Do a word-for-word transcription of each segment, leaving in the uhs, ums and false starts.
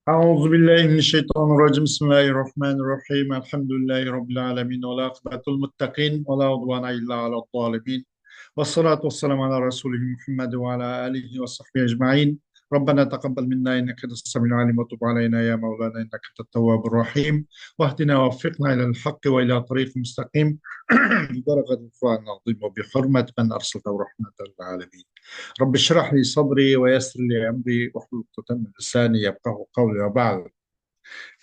أعوذ بالله من الشيطان الرجيم. بسم الله الرحمن الرحيم. الحمد لله رب العالمين، والعاقبة للمتقين، ولا عدوان إلا على الظالمين، والصلاة والسلام على رسوله محمد وعلى آله وصحبه أجمعين. ربنا تقبل منا إنك أنت السميع العليم، وتب علينا يا مولانا إنك أنت التواب الرحيم، واهدنا ووفقنا إلى الحق وإلى طريق مستقيم، ببركة القرآن العظيم وبحرمة من أرسلته رحمة للعالمين. رب اشرح لي صدري ويسر لي أمري واحلل عقدة من لساني يفقهوا قولي، وبعد.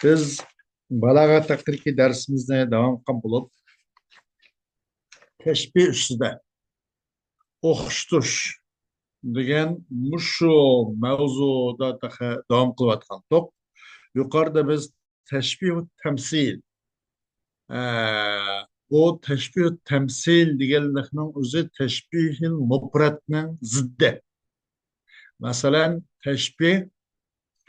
بىز بالاغەت ھەققىدىكى دەرسىمىزنى داۋام قىلغان بولۇپ، تەشبىھ ئۈستىدە، ئوخشىتىش دېگەن مۇشۇ مەۋزۇدا تېخى داۋام قىلىۋاتقانتۇق. يۇقىرىدا بىز تەشبىھ تەمسىل، ئە، بۇ تەشبىھ تەمسىل دېگەنلىكنىڭ ئۆزى تەشبىھىل مۇپرەتنىڭ زىددى. مەسىلەن، تەشبىھ،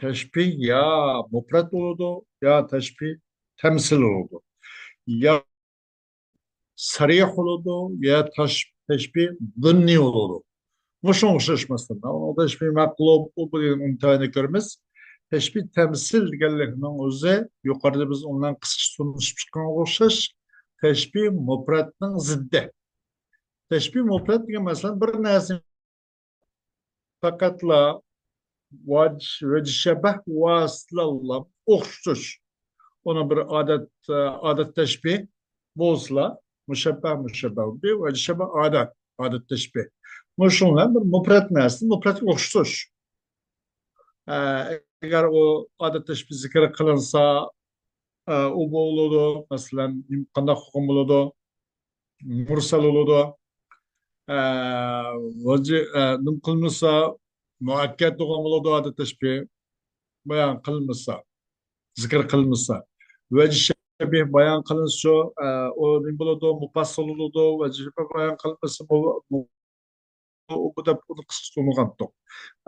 تەشبىھ يا مۇپرەت بولىدۇ، يا تەشبىھ تەمسىل بولىدۇ. يا سەرىھ بولىدۇ، يا تەش-، تەشبىھ زىننىي بولىدۇ. مۇشۇنىڭغا ئوخشاش مەسىلەن. ئۇنىڭ تەشبىھ مەقلۇب، ئۇ بۇ دېگەن ئۇنتاينى كۆرىمىز. تەشبىھ تەمسىل دېگەنلىكنىڭ ئۆزى يۇقىرىدا بىز ئۇنىڭ قىسقىچە تونۇشۇپ چىققانغا ئوخشاش. تەشبىھ مۇپرەتنىڭ زىددى. تەشبىھ مۇپرەت دېگەن مەسىلەن بىر نەرسە پەقەتلا ۋەج-، ۋەجشەبەھ ۋاسىتىلەر بىلەن ئوخشىتىش. ئۇنى بىر ئادەت، ئادەت تەشبىھ بولسىلا، مۇشەببەھ، مۇشەببەھ بىھ، ۋەجشەبەھ ئادەت، ئادەت تەشبىھ. مۇشۇ بىلەن بىر مۇپرەت نەرسىنى مۇپرەتكە ئوخشىتىش. ئە، ئەگەر ئۇ ئادەت تەشبىھ زىكىر قىلىنسا، ئە، ئۇ بولىدۇ. مەسىلەن، قانداق قىلغان بولىدۇ؟ مۇرسەل بولىدۇ. ئە، ۋەجى-، ئە، نېمە قىلمىسا، مۇئەككەد بولغان بولىدۇ، ئادەت تەشبىھ بايان قىلمىسا، زىكىر قىلمىسا. ۋەجشەبىھ بايان قىلىنسا، ئە، ئۇ نېمە بولىدۇ؟ مۇپەسسەل بولىدۇ. ۋەجشەبىھ بايان قىلمىسا، مۇ-، مۇ-، ئۇ دەپ ئۇنى قىسقىچە تونۇغانتۇق.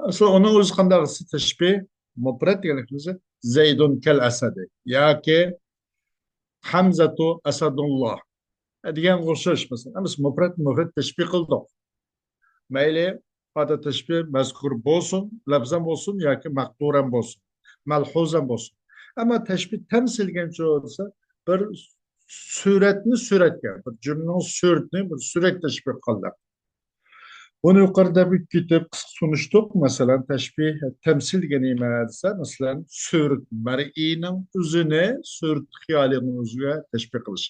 ئەسلى ئۇنىڭ ئۆزى قانداق تەشبىھ؟ مۇپرەت دېگەنلىكىمىز زەيدۇن كەل ئەسەدى ياكى ھەمزەتۇ ئەسەدۇللا دېگەنگە ئوخشاش مەسىلەن. ئەمەسە مۇپرەت، مۇپرەت تەشبىھ قىلدۇق. مەيلى ئادەت تەشبىھ مەزكۇر بولسۇن، لەپزەن بولسۇن ياكى مەقدۇرەن بولسۇن، مەلھۇزەن بولسۇن. ئەمما تەشبىھ تەمسىل دېگەنچە بولسا، بىر سۈرەتنى سۈرەتكە، بىر جۈملىنىڭ سۈرىتىنى بىر سۈرەتكە تەشبىھ قىلدى. بۇنى يۇقىرىدا بىر كېتىپ قىسقا تونۇشتۇق. مەسىلەن، تەشبىھ تەمسىل دېگىنى نېمە دېسە، مەسىلەن، سۈرەت مەرئىينىڭ ئۆزىنى سۈرەت خىيالىنىڭ ئۆزىگە تەشبىھ قىلىش.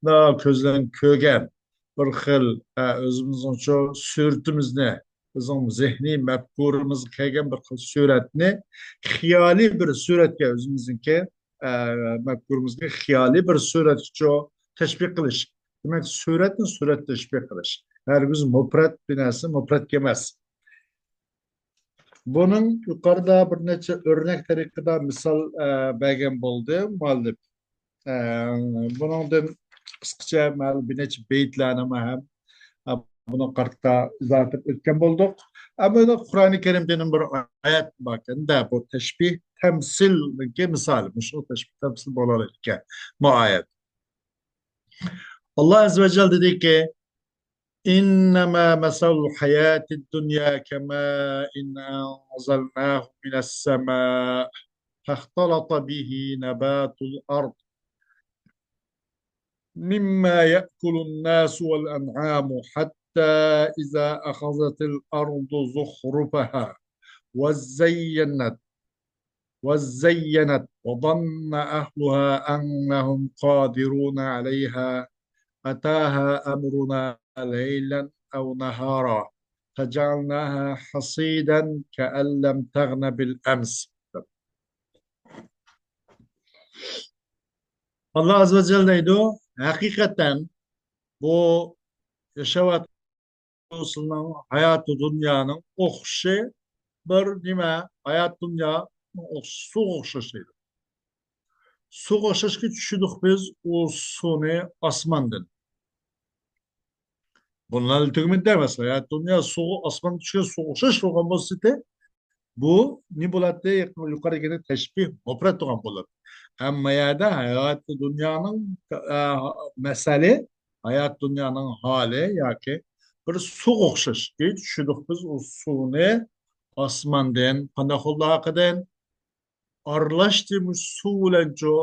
مۇنداق كۆزلەن كۆرگەن بىر خىل، ئە، ئۆزىمىزنىڭچۇ سۈرىتىمىزنى، بىزنىڭ زېھنىي مەپكۇرىمىزغا كەلگەن بىر خىل سۈرەتنى خىيالىي بىر سۈرەتكە ئۆزىمىزنىڭكى، ئە، مەپكۇرىمىزغا خىيالىي بىر سۈرەتكىچۇ تەشبىھ قىلىش. دېمەك، سۈرەتنى سۈرەت تەشبىھ قىلىش. ھەرگىز مۇپرەت بىر نەرسە مۇپرەتكە ئەمەس. بۇنىڭ يۇقىرىدا بىر نەچچە ئۆرنەك تەرىقىدە مىسال، ئە، بەرگەن بولدى مۇئەللىپ. ئە، بۇنىڭدىن قىسقىچە مەن بىر نەچچە بەيتلەرنى ھەم، ئە، بۇنىڭغا قارىتا ئىزاھ ئېتىپ ئۆتكەن بولدۇق. ئەمما قۇرئانى كەرىمدە يەنە بىر ئايەت باركەن-دە، بۇ تەشبىھ تەمسىلنىڭكى مىسالى. مۇشۇ تەشبىھ تەمسىل بولالايدىكەن بۇ ئايەت. ئاللا ئەززە ۋە جەل دېدىكى، إنما مثل الحياة الدنيا كماء أنزلناه من السماء فاختلط به نبات الأرض مما يأكل الناس والأنعام حتى إذا أخذت الأرض زخرفها وزينت وزينت وظن أهلها أنهم قادرون عليها أتاها أمرنا ليلا أو نهارا فجعلناها حصيدا كأن لم تغن بالأمس. ئاللا ئەززە ۋە جەل دەيدۇ، ھەقىقەتەن بۇ ياشاۋاتقان سىلنىڭ ھاياتى دۇنيانىڭ ئوخشىشى بىر نېمە، ھايات دۇنيا سۇغا ئوخشاش دەيدۇ. سۇغا ئوخشاشكى چۈشىدۇق بىز ئۇ سۇنى ئاسماندىن. بۇنىڭ تۈگىمىدى ئەمەس. ھايات دۇنيا سۇغا ئاسماندىن چۈشكەن سۇغا ئوخشاش بولغان بولسىدى، بۇ نېمە بولاتتى؟ يۇقىرىدا دېگەندەك تەشبىھ مۇپرەت بولغان بولاتتى. ئەمما يەردە ھايات دۇنيانىڭ، ئە، مەسىلى، ھايات دۇنيانىڭ ھالى ياكى بىر سۇغا ئوخشاش. چۈشىدۇق بىز ئۇ سۇنى ئاسماندىن. قانداق بولدى ئارقىدىن؟ ئارىلاشتى مۇشۇ سۇ بىلەنچۇ،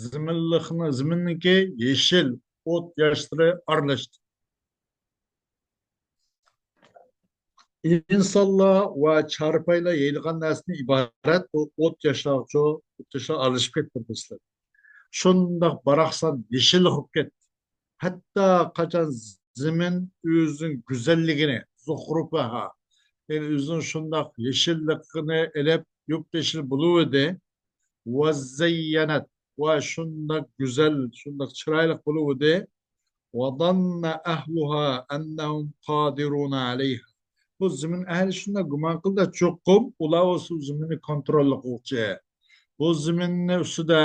زېمىنلىقنى، زېمىننىڭكى يېشىل ئوت ياشلىرى ئارىلاشتى. ئىنسانلار ۋە چارپايلار يەيدىغان نەرسىدىن ئىبارەت بۇ ئوت ياشلارچۇ، ئوت ياشلار ئارىلىشىپ كەتتى بىزلەر. شۇنداق باراقسان يېشىللىق بولۇپ كەتتى. ھەتتا قاچان زېمىن ئۆزىنىڭ گۈزەللىكىنى، زۇخرۇفەھا، يەنى ئۆزىنىڭ شۇنداق يېشىللىقىنى ئېلىپ، يوپيېشىل بولۇۋىدى. ۋەززەييەنەت، ۋە شۇنداق گۈزەل، شۇنداق چىرايلىق بولۇۋىدى. ۋەزەننە ئەھلۇھا ئەننەھۇم قادىرۇنە ئەلەيھا. بۇ زېمىن ئەھلى شۇنداق گۇمان قىلدى، چوقۇم ئۇلار ئۇ زېمىننى كونترول قىلغۇچى، بۇ زېمىننى ئۈستىدە،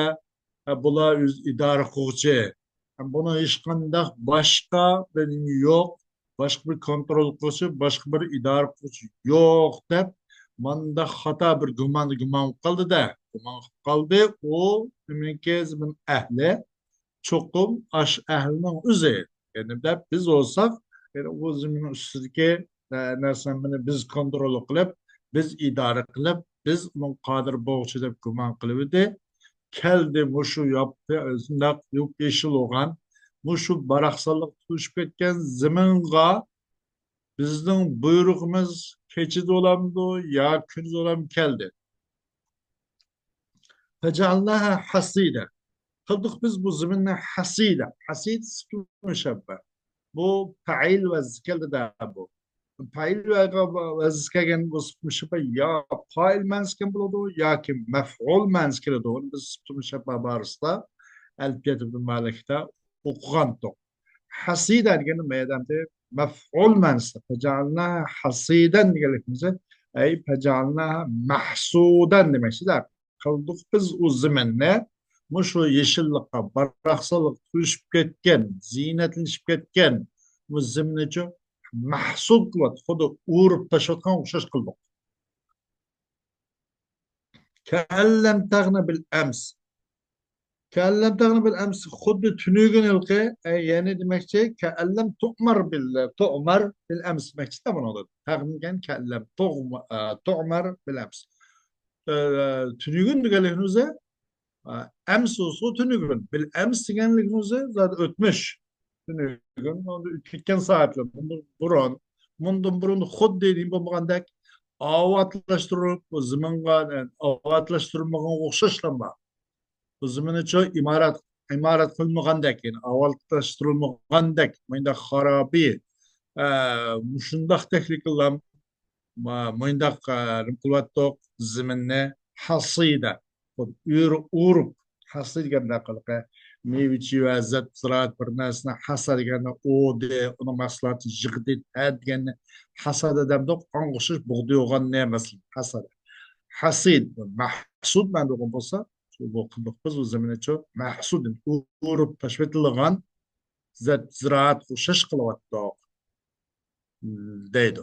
ئە، بۇلار ئۆزى ئىدارە قىلغۇچى. بۇنىڭ ھېچقانداق باشقا بىر نېمە يوق، باشقا بىر كونترول قىلغۇچى، باشقا بىر ئىدارە قىلغۇچى يوق دەپ، مانداق خاتا بىر گۇماندا گۇمان قىلىپ قالدى-دە، گۇمان قىلىپ قالدى. ئۇ نېمىكى زېمىن ئەھلى، چوقۇم ئاش ئەھلىنىڭ ئۆزى. يەنى دەپ بىز بولساق، يەنى ئۇ زېمىننىڭ ئۈستىدىكى، ئە، نەرسىنى بىز كونترول قىلىپ، بىز ئىدارە قىلىپ، بىز ئۇنىڭ قادىر بولغۇچى دەپ گۇمان قىلىۋىدى. كەلدى مۇشۇ ياپ-، شۇنداق يوپيېشىل بولغان، مۇشۇ باراقسانلىققا توشۇپ كەتكەن زېمىنغا بىزنىڭ بۇيرۇقىمىز كېچىدە بولامدۇ يا كۈندۈز بولامدۇ كەلدى. فجعلناها حصيدا. قىلدۇق بىز بۇ زېمىننى ھەسىدە. ھەسىد سىپىتى مۇشەببە. بۇ پەئىل ۋەزنى كەلدى-دە بۇ. پەئىل ۋەزنى كەلگەن بۇ سىپىتى مۇشەببە يا پائىل مەنىسى كەلگەن بولىدۇ ياكى مەفئۇل مەنىسى كېلىدۇ. ئۇنى بىز سىپىتى مۇشەببە بارىسىدا ئەلپىيەتۇ ئىبن مالىكتا ئوقۇغانتۇق. ھەسىدە دېگەننى مەيدەمدە مەفئۇل مەنىسىدە، فەجەئەلناھا ھەسىدەن دېگەنلىكىمىزدە، ئەي فەجەئەلناھا مەھسۇدەن دېمەكچىدە. قىلدۇق بىز ئۇ زېمىننى مۇشۇ يېشىللىققا، باراقسانلىققا توشۇپ كەتكەن، زىننەتلىشىپ كەتكەن بۇ زېمىننىچۇ مەھسۇد قىلىۋاتىدۇ. خۇددى ئورۇپ تاشلىۋاتقان ئوخشاش قىلدۇق. كەئەللەم تەغنە بىل ئەمس. كەئەللەم تەغنە بىل ئەمس، خۇددى تۈنۈگۈن ھېلىقى، ئە، يەنى دېمەكچى، كەئەللەم تۇئمەر بىل، تۇئمەر بىل ئەمس دېمەكچىدە بۇنىڭدا. تەغنىگەن كەئەللەم تۇغم-، ئە، تۇئمەر بىل ئەمس. ئە، تۈنۈگۈن دېگەنلىكىنى ئۆزى، ئە، ئەمس بولسا تۈنۈگۈن، بىل ئەمس دېگەنلىكىنى ئۆزى زادى ئۆتمۈش. تۈنۈگۈن، ئاندىن ئۆتۈپ كەتكەن سائەتلەر، مۇندىن بۇرۇن، مۇندىن بۇرۇن خۇددى نېمە بولمىغاندەك، ئاۋاتلاشتۇرۇپ، بۇ زېمىنغا، ئاۋاتلاشتۇرمىغانغا ئوخشاشلا بار. بۇ زېمىننىچۇ ئىمارەت، ئىمارەت قىلمىغاندەك، يەنى ئاۋاتلاشتۇرۇلمىغاندەك، مۇنداق خارابە، ئە، مۇشۇنداق تەكلىكلام، ما-، مۇنداق، ئە، نېمە قىلىۋاتتۇق، زېمىننى ھەسىدە، ئۆر-، ئورۇپ، ھەسىدە دېگەندە قىلىقى، مېۋە-چېۋە، زەپ-زىرائەت بىر نەرسىنى ھەسە دېگەندە ئودى، ئۇنىڭ مەھسۇلاتىنى يىغدى، ھە دېگەننى ھەسەدە دەمدۇق، ئاڭغا ئوخشاش بۇغدىيىغاننى، مەسىلەن، ھەسەدە. ھەسىد، مەھسۇد مەنىدە بولغان بولسا، بۇ قىلدۇق بىز ئۇ زېمىننىچۇ مەھسۇد، ئورۇپ تاشلىۋېتىلغان زەپ-زىرائەتكە ئوخشاش قىلىۋاتتۇق، دەيدۇ.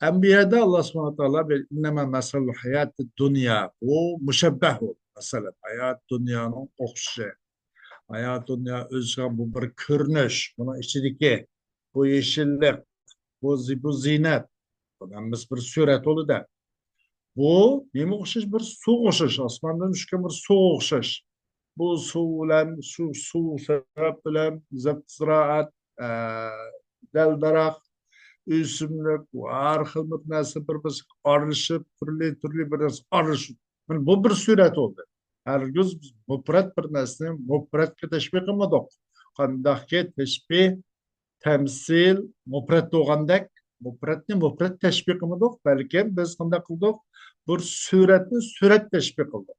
ئەمما بۇ يەردە ئاللا سۇبھانەھۇ ۋە تائالا بىر ئىننەما مەسەلۇل ھاياتىد دۇنيا، بۇ مۇشەببەھ بۇ. مەسىلەن، ھايات دۇنيانىڭ ئوخشىشى. ھايات دۇنيا ئۆزى بۇ بىر كۆرۈنۈش، بۇنىڭ ئىچىدىكى بۇ يېشىللىق، بۇ زى-، بۇ زىننەت، بۇ ھەممىسى بىر سۈرەت بولىدۇ. بۇ نېمىگە ئوخشاش؟ بىر سۇغا ئوخشاش، ئاسماندىن چۈشكەن بىر سۇغا ئوخشاش. بۇ سۇ بىلەن، سۇ، سۇ سەۋەب بىلەن زەپ-زىرائەت، ئە، دەل-دەرەخ، ئۆسۈملۈك ۋە ھەر خىل بىر نەرسە بىر-بىرسىگە ئارىلىشىپ، تۈرلى، تۈرلى بىر نەرسە ئارىلىشىپ. مانا بۇ بىر سۈرەت بولدى. ھەرگىز بىز مۇپرەت بىر نەرسىنى مۇپرەتكە تەشبىھ قىلمىدۇق. قانداقكى تەشبىھ، تەمسىل مۇپرەت بولغاندەك، مۇپرەتنى مۇپرەت تەشبىھ قىلمىدۇق، بەلكىم بىز قانداق قىلدۇق؟ بىر سۈرەتنى سۈرەت تەشبىھ قىلدۇق.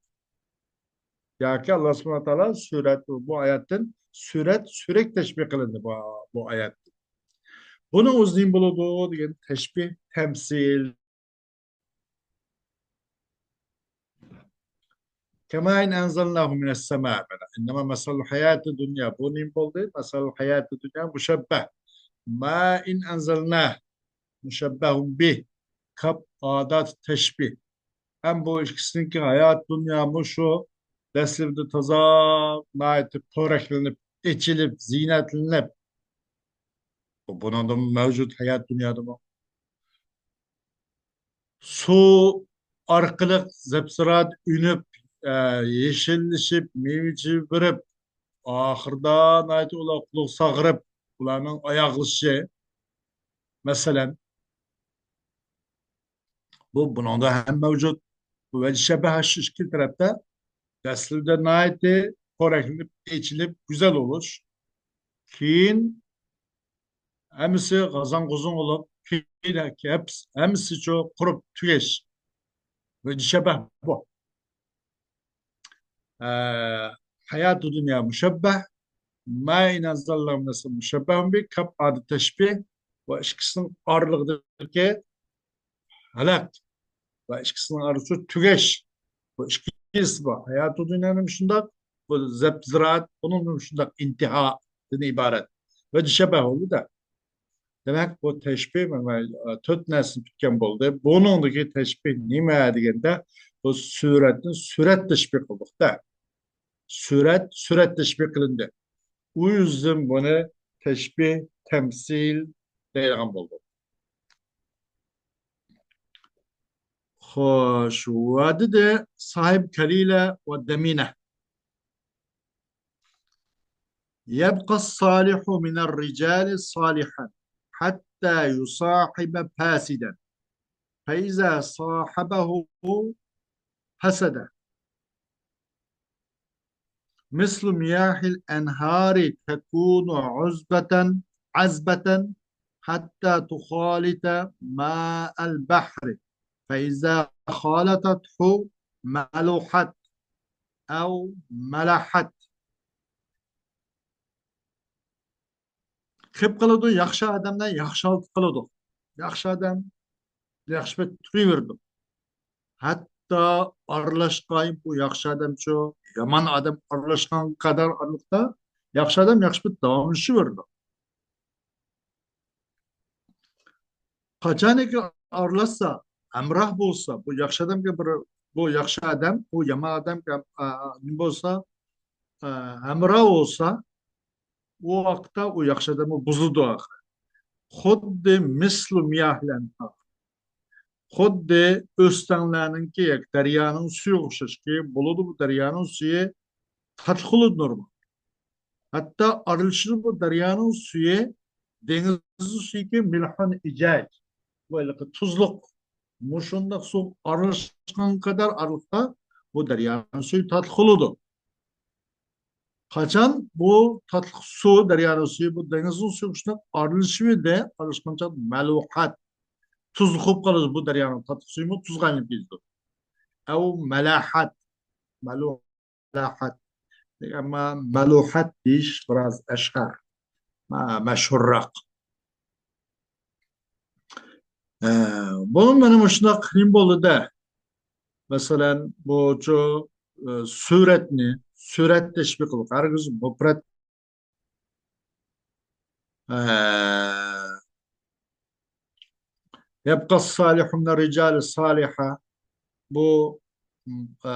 ياكى ئاللا سۇبھانەھۇ ۋە تائالا سۈرەت، بۇ ئايەتتىن سۈرەت، سۈرەك تەشبىھ قىلىندى بۇ، بۇ ئايەتتىن. بۇنىڭ ئۆزى نېمە بولىدۇ دېگەن تەشبىھ، تەمسىل. كما إن أنزلناه من السماء. مانا، إنما مثل الحياة الدنيا. بۇ نېمە بولدى؟ مثل الحياة الدنيا مشبه. ما إن أنزلناه مشبه به. كاپ ئادات تەشبىھ. ھەم بۇ ئىككىسىنىڭكى ھايات دۇنيا مۇشۇ دەسلىپىدە تازا ناھايىتى پورەكلىنىپ، ئېچىلىپ، زىننەتلىنىپ. بۇ، بۇنىڭدىمۇ مەۋجۇت ھايات دۇنيادىمۇ. سۇ ئارقىلىق زەپسىرات ئۈنۈپ، ئە، يېشىللىشىپ، مېۋە بېرىپ، ئاخىرىدا ناھايىتى ئۇلار قۇلىقى ساغىرىپ، ئۇلارنىڭ ئاياغلىشىشى، مەسىلەن، بۇ، بۇنىڭدا ھەم مەۋجۇت. ۋەجىشەبەھ شۇ ئىككى تەرەپتە دەسلىدە ناھايىتى پورەكلىنىپ، ئېچىلىپ، گۈزەل بولۇش. كېيىن ھەممىسى غازاڭ-غۇزۇڭ بولۇپ، كېيىن ھەممىسى، ھەممىسىچۇ قۇرۇپ تۈگەش. ۋەجىشەبەھ بۇ. ئە، ھاياتۇ دۇنيا مۇشەببەھ، ما ئىنەززاللامۇ نەسىل مۇشەببەھۇن بى، كاپ ئادەت تەشبىھ ۋە ئىككىسىنىڭ ئارىلىقىدىكى ھالاك ۋە ئىككىسىنىڭ ئارىسى تۈگەش. بۇ ئىككىسى بار. ھاياتۇ دۇنيانىمۇ شۇنداق، بۇ زەپ زىرائەت، بۇنىڭمۇ شۇنداق ئىنتىھادىن ئىبارەت. ۋەجىشەبەھ بولدى-دە. دېمەك، بۇ تەشبىھ، مانا، تۆت نەرسىنى پۈتكەن بولدى. بۇنىڭدىكى تەشبىھ نېمە دېگەندە، بۇ سۈرەتنى سۈرەت تەشبىھ قىلدۇق-دە. سۈرەت، سۈرەت تەشبىھ قىلىندى. ئۇ يۈزدىن بۇنى تەشبىھ، تەمسىل دەيدىغان بولدۇق. خوش، ۋە دېدى ساھىب كەلىلە ۋە دەمىنە. يبقى الصالح من الرجال صالحا حتى يصاحب فاسدا، فإذا صاحبه فسد. مثل مياه الأنهار تكون عذبة، عذبة حتى تخالط ماء البحر، فإذا خالطته ملحت أو ملحت. قىلىپ قالىدۇ، ياخشى ئادەملەر ياخشى ھالدا قالىدۇ. ياخشى ئادەم ياخشى پەت تۇرۇۋېرىدۇ. ھەتتا ئارىلاشقان بۇ ياخشى ئادەمچۇ، يامان ئادەم ئارىلاشقانغا قەدەر ئارىلىقتا ياخشى ئادەم ياخشى پەت داۋاملىشىۋېرىدۇ. قاچانكى ئارىلاشسا، ھەمراھ بولسا، بۇ ياخشى ئادەمگە بىر، بۇ ياخشى ئادەم، بۇ يامان ئادەمگە، ئا، ئا، نېمە بولسا، ئا، ھەمراھ بولسا، ئۇ ۋاقىتتا ئۇ ياخشى ئادەممۇ بۇزۇلىدۇ ئاخىر. خۇددى مىسلۇ مىياھلەنھار. خۇددى ئۆستەڭلەرنىڭكى ياكى دەريانىڭ سۈيىگە ئوخشاشكى، بولىدۇ بۇ دەريانىڭ سۈيى تاتلىق بولىدۇ نورمال. ھەتتا ئارىلىشىدۇ بۇ دەريانىڭ سۈيى، دېڭىزنىڭ سۈيىكى مىلھۇن ئىجاج. بۇ ھېلىقى تۇزلۇق. مۇشۇنداق سۇ ئارىلاشقان قەدەر ئارىلىقتا بۇ دەريانىڭ سۈيى تاتلىق بولىدۇ. قاچان بۇ تاتلىق سۇ، دەريانىڭ سۈيى بۇ دېڭىزنىڭ سۈيىگە شۇنداق ئارىلىشىۋىدى، ئارىلاشقان چاغدا مەلۇھەت، تۇزلۇق بولۇپ قالىدۇ. بۇ دەريانىڭ تاتلىق سۈيىمۇ تۇزغا ئايلىنىپ كېتىدۇ. ئەۋ مەلەھەت، مەلۇ-، مەلەھەت. ئەمما مەلۇھەت دېيىش بىراز ئەشھەر، مە-، مەشھۇرراق. ئە، بۇ مانا مۇشۇنداق قىيىن بولدى-دە. مەسىلەن، بۇچۇ، ئە، سۈرەتنى، سۈرەت تەشبىھ قىلىپ، ھەرگىز مۇپرەت، ئە، يەبقى سالىھۇن رىجالى سالىھا. بۇ، ئە،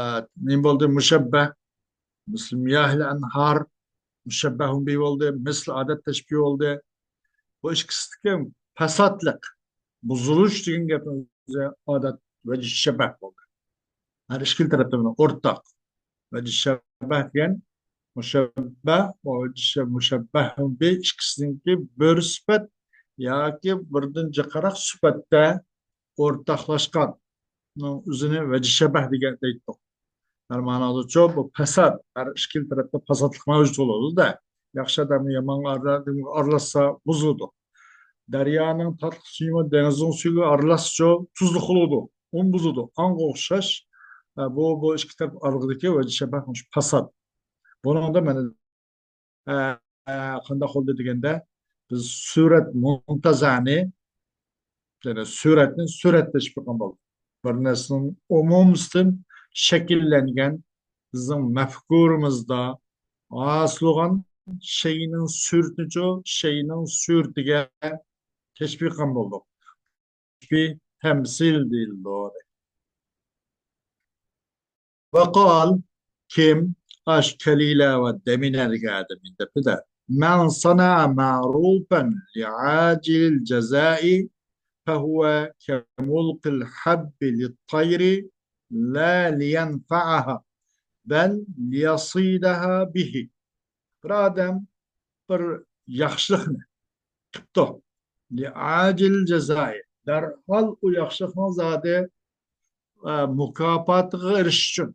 نېمە بولدى؟ مۇشەببەھ. مىسلى مىياھىل ئەنھار. مۇشەببەھۇن بى بولدى. مىسلى ئادەت تەشبىھ بولدى. بۇ ئىككىسىدىكى پەساتلىق، بۇزۇلۇش دېگەن گەپنىڭ ئۆزى ئادەت ۋەجىھ شەبەھ بولدى. ھەر ئىككىلا تەرەپتە بۇنىڭ ئورتاق. ۋەجىھ شەبەھ دېگەن مۇشەببەھ، ۋەجىھ شە-، مۇشەببەھ بى ئىككىسىنىڭكى بىر سۈپەت ياكى بىردىن جىقراق سۈپەتتە ئورتاقلاشقان. بۇنىڭ ئۆزىنى ۋەجىھ شەبەھ دېگەن دەيتتۇق. ھەر مانادىچۇ بۇ پەساد، ھەر ئىككىلا تەرەپتە پەسادلىق مەۋجۇت بولىدۇ-دە. ياخشى ئادەم يامان ئادەمگە ئارىلاشسا بۇزۇلىدۇ. دەريانىڭ تاتلىق سۈيىمۇ دېڭىزنىڭ سۈيىگە ئارىلاشسىچۇ تۇزلۇق بولىدۇ، ئۇنى بۇزىدۇ. ئاڭغا ئوخشاش، ئە، بۇ، بۇ ئىككى تەرەپ ئارىلىقىدىكى ۋەجىھ شەبەھ مۇشۇ پەساد. بۇنىڭدا مانا، ئە، ئە، قانداق بولدى دېگەندە، بىز سۈرەت مۇنتەزەنى، يەنى سۈرەتنى سۈرەت تەشبىھ قىلغان بولدۇق. بىر نەرسىنىڭ ئومۇمىيىتىدىن شەكىللەنگەن بىزنىڭ مەپكۇرىمىزدا ھاسىل بولغان شەيئىنىڭ سۈرىتىنىچۇ شەيئىنىڭ سۈرىتىگە تەشبىھ قىلغان بولدۇق. تەشبىھ تەمسىل دېيىلىدۇ. ۋەقال، كىم؟ ئاش كەلىلە ۋە دەمىنە دېگەن ئادەم دەپتۇ-دە. مەن سەنە مەروفەن لىئاجىلىل جەزائى فەھۇۋە كەمۇلقىل ھەببى لىتتەيرى لا لىيەنفەئەھا. بل ليصيدها به. بىر ئادەم بىر ياخشىلىقنى قىپتۇ. لعاجل جزائه. دەرھال ئۇ ياخشىلىقنىڭ زادى، ئە، مۇكاپاتىغا ئېرىشىش ئۈچۈن.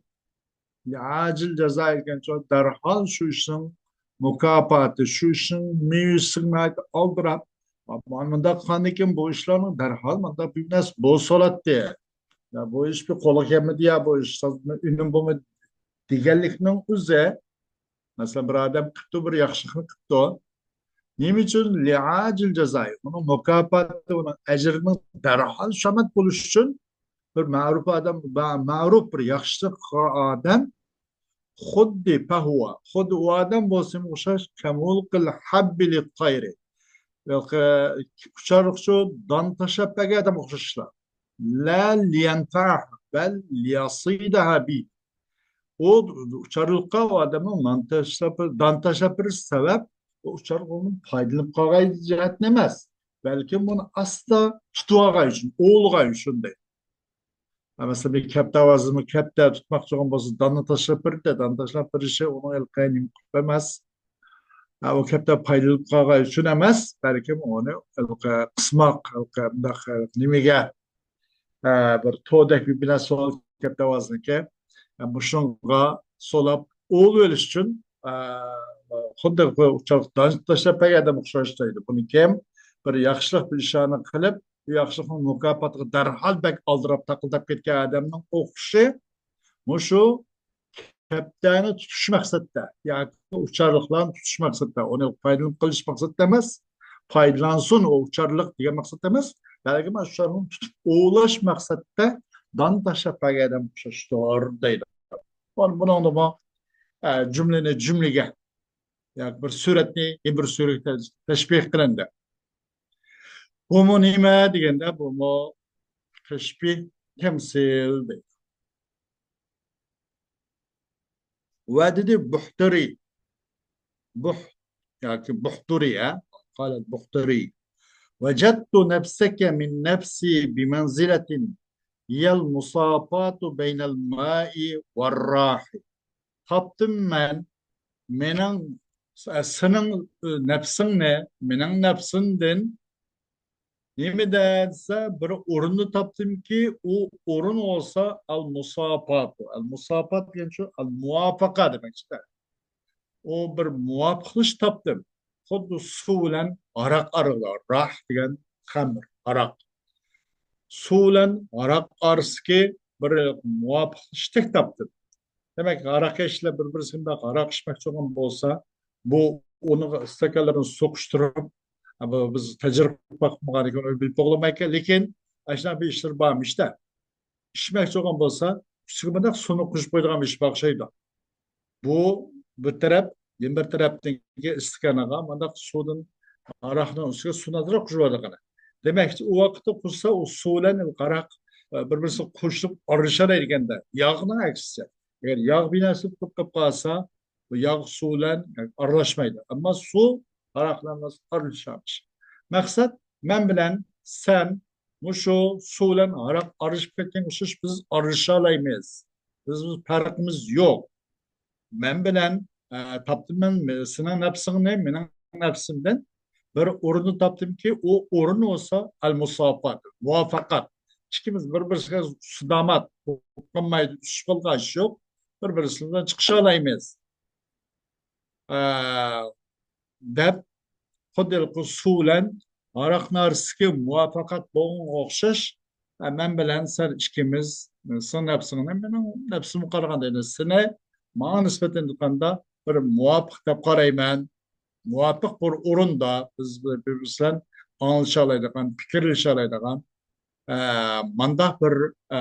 لعاجل جزائه دېگەن دەرھال شۇ ئىشنىڭ مۇكاپاتى، شۇ ئىشنىڭ مېۋىسىگە ناھايىتى ئالدىراپ، مانا مۇنداق قىلغاندىكىن بۇ ئىشلارنىڭ دەرھال مانداق بىر نەرسە بولسا بولاتتى. يا بۇ ئىش بىر قولغا كەلمىدى، يا بۇ ئىش ئۈنۈم بولمىدى دېگەنلىكنىڭ ئۆزى، مەسىلەن، بىر ئادەم قىپتۇ، بىر ياخشىلىقنى قىپتۇ. نېمە ئۈچۈن؟ لعاجل جزائه. ئۇنىڭ مۇكاپاتى، ئۇنىڭ ئەجرىنىڭ دەرھال شامەت بولۇشى ئۈچۈن بىر مەرۇپ ئادەم، مە-، مەرۇپ بىر ياخشىلىق قىلغان ئادەم خۇددى پەھۇۋە، خۇددى ئۇ ئادەم بولسىمۇ ئوخشاش، كەمۇلقىل ھەببى لىتتەيرى. ياقى ئۇچارلىقچۇ دان تاشلاپ بەرگەن ئادەمگە ئوخشاشلا. لا لينتعها، بل ليصيدها به. ئۇ ئۇچارلىققا ئۇ ئادەمنىڭ نان تاشلاپ، دان تاشلاپ بېرىش سەۋەب، ئۇ ئۇچارلىق ئۇنىڭ پايدىلىنىپ قالغاي جەھەتتىن ئەمەس، بەلكىم ئۇنى ئاستا تۇتۇۋالغاي ئۈچۈن، ئوۋلىغاي ئۈچۈن دەيدۇ. ھە، مەسىلەن، بىر كەپتە ئاۋازىمۇ كەپتە تۇتماقچى بولغان بولسا، داننى تاشلاپ بېرىدۇ. داننى تاشلاپ بېرىشى ئۇنىڭ ھېلىقى نېمە قىلىپ ئەمەس. ھە، ئۇ كەپتە پايدىلىنىپ قالغان ئۈچۈن ئەمەس، بەلكىم ئۇنى ھېلىقى قىسماق، ھېلىقى مۇنداق نېمىگە، ھە، بىر توردەك بىر نەرسە بولۇپ كەپتە ئاۋازنىڭكى. ھە، مۇشۇنىڭغا سولاپ ئوۋلىۋېلىش ئۈچۈن، ھە، خۇددى بۇ ئۇچارلىق دان تاشلاپ بەرگەن ئادەمگە ئوخشاش دەيدۇ. بۇنى كىم بىر ياخشىلىق بىر ئىشلارنى قىلىپ، بۇ ياخشىلىقنىڭ مۇكاپاتىغا دەرھال بەك ئالدىراپ تاقىلداپ كەتكەن ئادەمنىڭ ئوخشىشى مۇشۇ كەپتەرنى تۇتۇش مەقسەتتە ياكى ئۇچارلىقلارنى تۇتۇش مەقسەتتە، ئۇنى پايدىلىنىپ قېلىش مەقسەتتە ئەمەس، پايدىلانسۇن ئۇ ئۇچارلىق دېگەن مەقسەتتە ئەمەس، بەلكىم ئۇچارلىقنى تۇتۇپ ئوۋلاش مەقسەتتە دان تاشلاپ بەرگەن ئادەم ئوخشاشتۇر دەيدۇ. بۇنىڭدىمۇ، ئە، جۈملىنى جۈملىگە ياكى بىر سۈرەتنى يەنە بىر سۈرەتكە تەشبىھ قىلىندى. بۇمۇ نېمە دېگەندە، بۇمۇ تەشبىھ، تەمسىل دەيدۇ. ۋە دېدى بۇھتۇرى. بۇھ ياكى بۇھتۇرى، ھە؟ قال البحتري. وجدت نفسك من نفسي بمنزلة هي المصافاة بين الماء والراح. تاپتىم مەن مېنىڭ، سېنىڭ نەپسىڭنى مېنىڭ نەپسىمدىن نېمىدە دېسە، بىر ئورۇندا تاپتىمكى، ئۇ ئورۇن بولسا ئەل مۇساپاتۇ. ئەل مۇساپات دېگەن شۇ ئەل مۇۋاپىقە دېمەكچىدە. ئۇ بىر مۇۋاپىقلىشىش تاپتىم. خۇددى سۇ بىلەن ھاراق ئارىلىقى، راھ دېگەن خەمر، ھاراق. سۇ بىلەن ھاراق ئارىسىدىكى بىر مۇۋاپىقلىشىشتەك تاپتىم. دېمەك، ھاراق ئىچكۈچىلەر بىر-بىرسى مۇنداق ھاراق ئىچمەكچى بولغان بولسا، بۇ ئۇنىڭ ئىستاكانلىرىنى سوقۇشتۇرۇپ، بۇ بىز تەجرىبە قىلمىغاندىكىن ئۇنى بىلىپ بولالمايدىكەن. لېكىن ئاشۇنداق بىر ئىشلار بارمىش-تە. ئىچمەكچى بولغان بولسا، ئۈستىگە مۇنداق سۇنى قۇيۇپ قويىدىغان بىر ئىش بار ئوخشايدۇ. بۇ بىر تەرەپ، يەنە بىر تەرەپتىكى ئىستاكانغا مۇنداق سۇدىن، ھاراقنىڭ ئۈستىگە سۇنى ئازراق قۇيۇۋالىدىغىنى. دېمەكچى، ئۇ ۋاقىتتا قۇرسا ئۇ سۇ بىلەن ھاراق، ئە، بىر-بىرسىگە قوشۇلۇپ ئارىلىشالايدىكەن-دە، ياغنىڭ ئەكسىچە. ئەگەر ياغ بىر نەرسە قىلىپ قالسا، بۇ ياغ سۇ بىلەن ئارىلاشمايدۇ. ئەمما سۇ ھاراق بىلەن ئارىلىشارمىش. مەقسەت، مەن بىلەن سەن مۇشۇ سۇ بىلەن ھاراق ئارىلىشىپ كەتكەنگە ئوخشاش بىز ئارىلىشالايمىز. بىز، بىز پەرقىمىز يوق. مەن بىلەن، ئە، تاپتىم مەن سېنىڭ نەپسىڭنى مېنىڭ نەپسىمدىن بىر ئورۇندا تاپتىمكى، ئۇ ئورۇن بولسا ئەل مۇساپات، مۇۋاپىقەت. ئىككىمىز بىر-بىرىگە سۇدامات بولۇپ قالمايدۇ، ئۈسۈپ قالغان ئىش يوق. بىر-بىرىمىزدىن چىقىشالايمىز. ئە، دەپ، خۇددى سۇ بىلەن ھاراقنىڭ ئارىسىدىكى مۇۋاپىقەت بولغىنىغا ئوخشاش، ئە، مەن بىلەن سەن ئىككىمىز، سېنىڭ نەپسىڭنى مېنىڭ نەپسىمگە قارىغاندا، يەنى سېنى ماڭا نىسبەتەن ئېيتقاندا بىر مۇۋاپىق دەپ قارايمەن. مۇۋاپىق بىر ئورۇندا بىز بىر-، بىرىمىز بىلەن ئاڭلىشالايدىغان، پىكىرلىشەلەيدىغان، ئە، مانداق بىر، ئە،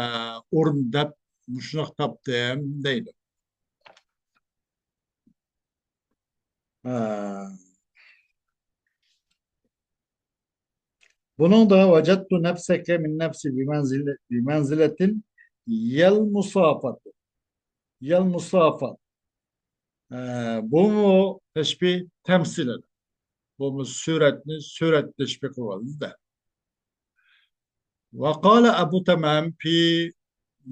ئورۇن دەپ مۇشۇنداق تاپتىم دەيدۇ. ئە، بۇنىڭدا وجدت نفسك من نفسي بمنزلة، بمنزلة يا المصافاة. يا المصافاة. ئە، بۇمۇ تەشبىھ تەمسىل. بۇمۇ سۈرەتنى سۈرەت تەشبىھ قىلىۋالدى-دە. وقال أبو تمام في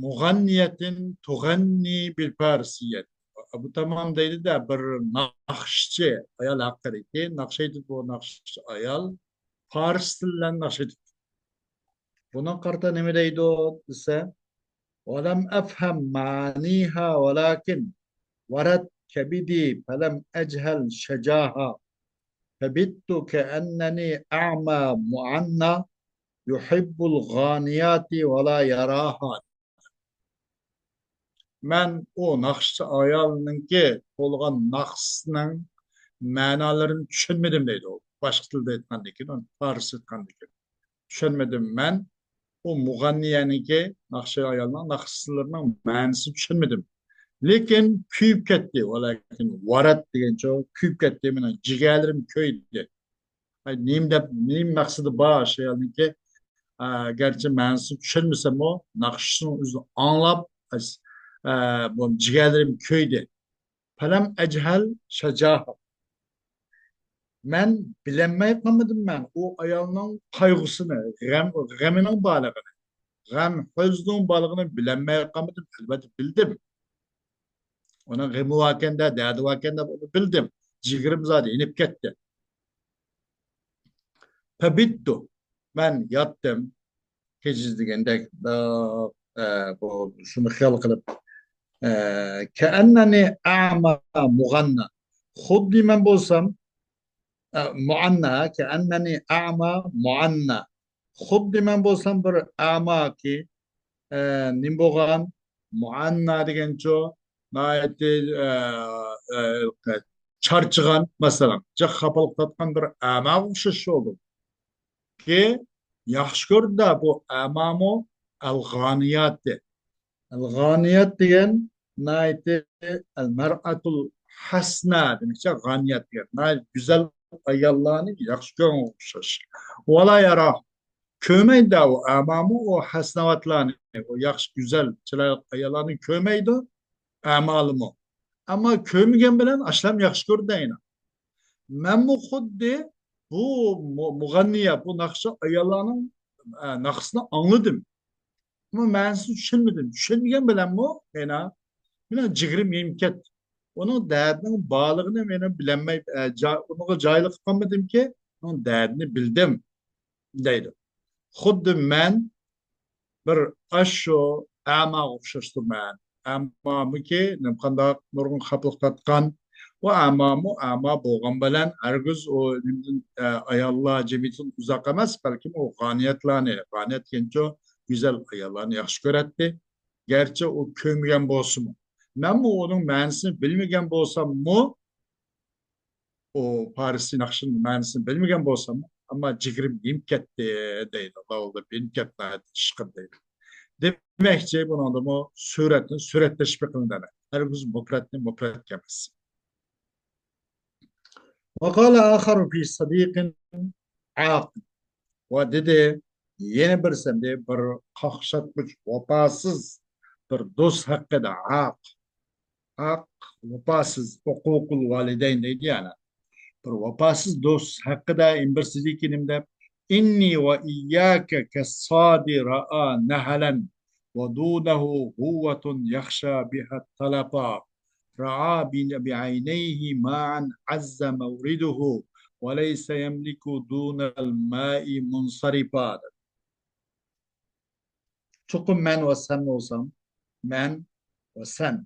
مۇغەننىيەتىن تۇغەننى بىل پارسىيەت. بۇ تامام دەيدۇ-دە، بىر ناخشىچى ئايال ھەققىدىكى ناخشا ئېيتىدۇ، بۇ ناخشىچى ئايال پارس تىل بىلەن ناخشا ئېيتىدۇ. بۇنىڭغا قارىتا نېمە دەيدۇ دېسە، ولم أفهم معانيها ولكن ورت كبدي فلم أجهل شجاها فبت كأنني أعمى معنى يحب الغانيات ولا يراها. مەن ئۇ ناخشىچى ئايالنىڭكى توۋلىغان ناخشىسىنىڭ مەنالىرىنى چۈشەنمىدىم دەيدۇ. باشقا تىلدا ئېيتقاندىكىن، پارسچە ئېيتقاندىكىن. چۈشەنمىدىم مەن. ئۇ مۇغەننىيەنىڭكى، ناخشا ئايالنىڭ ناخشىلىرىنىڭ مەنىسىنى چۈشەنمىدىم. لېكىن كۆيۈپ كەتتى. ۋالاكىن ۋارات دېگەنچە كۆيۈپ كەتتى. مېنىڭ جىگەرلىرىم كۆيدى. ئاي، نېمە دەپ، نېمە مەقسىتى بار شۇ ئايالنىڭكى؟ ئا، گەرچە مەنىسىنى چۈشەنمىسەممۇ، ناخشىسىنى ئۆزى ئاڭلاپ، ئا، بۇ جىگەرلىرىم كۆيدى. فلم أجهل شجاها. مەن بىلەلمەي قالمىدىم مەن ئۇ ئايالنىڭ قايغۇسىنى، غەم، غېمىنىڭ بارلىقىنى، غەم، ھۆزنىنىڭ بارلىقىنى بىلەلمەي قالمىدىم. ئەلۋەتتە بىلدىم. ئۇنىڭ غېمى باركەن-دە، دەردى باركەن دەپ ئۇنى بىلدىم. جىگىرىم زادى يېنىپ كەتتى. فبت، مەن ياتتىم. كېچىسى دېگەندەك، ئە، بۇ، شۇنى خىيال قىلىپ، ئە، كأنني أعمى معنى. خۇددى مەن بولسام، ئە، معنى، كأنني أعمى معنى. خۇددى مەن بولسام بىر ئەماكى، ئە، نېمە بولغان؟ مۇئەننا دېگەنچۇ، ناھايىتى، ئە، ئە، چارچىغان، مەسىلەن، جىق خاپىلىق تارتقان بىر ئەماغا ئوخشاش بولدۇم. كى ياخشى كۆردى بۇ ئەمامۇ ئەل-غانىياتى. ئەل-غانىيات دېگەن ناھايىتى، ئەل-مەرئەتۇل ھەسنە دېمەكچى، غانىيات دېگەن ناھايىتى گۈزەل ئاياللارنى ياخشى كۆرگەنگە ئوخشاش. ۋالا يارا، كۆرمەيدۇ ئۇ ئەمامۇ ئۇ ھەسناۋاتلارنى، ئۇ ياخشى، گۈزەل، چىرايلىق ئاياللارنى كۆرمەيدۇ ئەمالىمۇ. ئەمما كۆرمىگەن بىلەن ئاشۇلارمۇ ياخشى كۆرىدۇ دەينا. مەنمۇ خۇددى بۇ مۇ-، مۇغەننىيە، بۇ ناخشا ئاياللارنىڭ، ئە، ناخشىسىنى ئاڭلىدىم. ئەمما مەنىسىنى چۈشەنمىدىم. چۈشەنمىگەن بىلەنمۇ مېنىڭ، مېنىڭ جىگىرىم يېنىپ كەتتى. ئۇنىڭ دەردىنىڭ بارلىقىنى مېنىڭ بىلەلمەي، ئە، جا-، ئۇنىڭغا جاھىل قىلىپ قالمىدىمكى، ئۇنىڭ دەردىنى بىلدىم، دەيدۇ. خۇددى مەن بىر ئاشۇ ئەماغا ئوخشاشتۇرمەن. ئەممامىكى نېمە قانداق نۇرغۇن خاپىلىق تارتقان، ئۇ ئەممامۇ ئەمما بولغان بىلەن ھەرگىز ئۇ نېمىدىن، ئە، ئاياللار جەمئىيىتىدىن ئۇزاق ئەمەس، بەلكىم ئۇ غانىيەتلەرنى، غانىيەت دېگەنچۇ گۈزەل ئاياللارنى ياخشى كۆرەتتى. گەرچە ئۇ كۆرمىگەن بولسىمۇ. مەنمۇ ئۇنىڭ مەنىسىنى بىلمىگەن بولساممۇ، ئۇ پارسچە ناخشىنىڭ مەنىسىنى بىلمىگەن بولساممۇ، ئەمما جىگىرىم يېنىپ كەتتى دەيدۇ. لاۋۇلداپ يېنىپ كەتتى، ناھايىتى ئىشقىلىپ دەيدۇ. دېمەكچى، بۇنىڭدىمۇ سۈرەتنى سۈرەتلەشمە قىلىندى. ھەرگىز مۇپرەتنى مۇپرەت ئەمەس. وقال آخر في صديق عاق. ۋە دېدى، يەنە بىرسى، بىر قاقشاتقۇچ، ۋاپاسىز بىر دوست ھەققىدە، ئاق، ئاق، ۋاپاسىز، ئوقۇقۇل ۋالىدەين دەيدۇ يەنە. بىر ۋاپاسىز دوست ھەققىدە يەنە بىرسى دېدىكى نېمە دەپ، إني وإياك كالصاد رأى نهلا ودونه هوة يخشى بها التلفا. رأى ب-، بعينيه ماء عز مورده وليس يملك دون الماء منصرفا. چوقۇم مەن ۋە سەن بولسام، مەن ۋە سەن.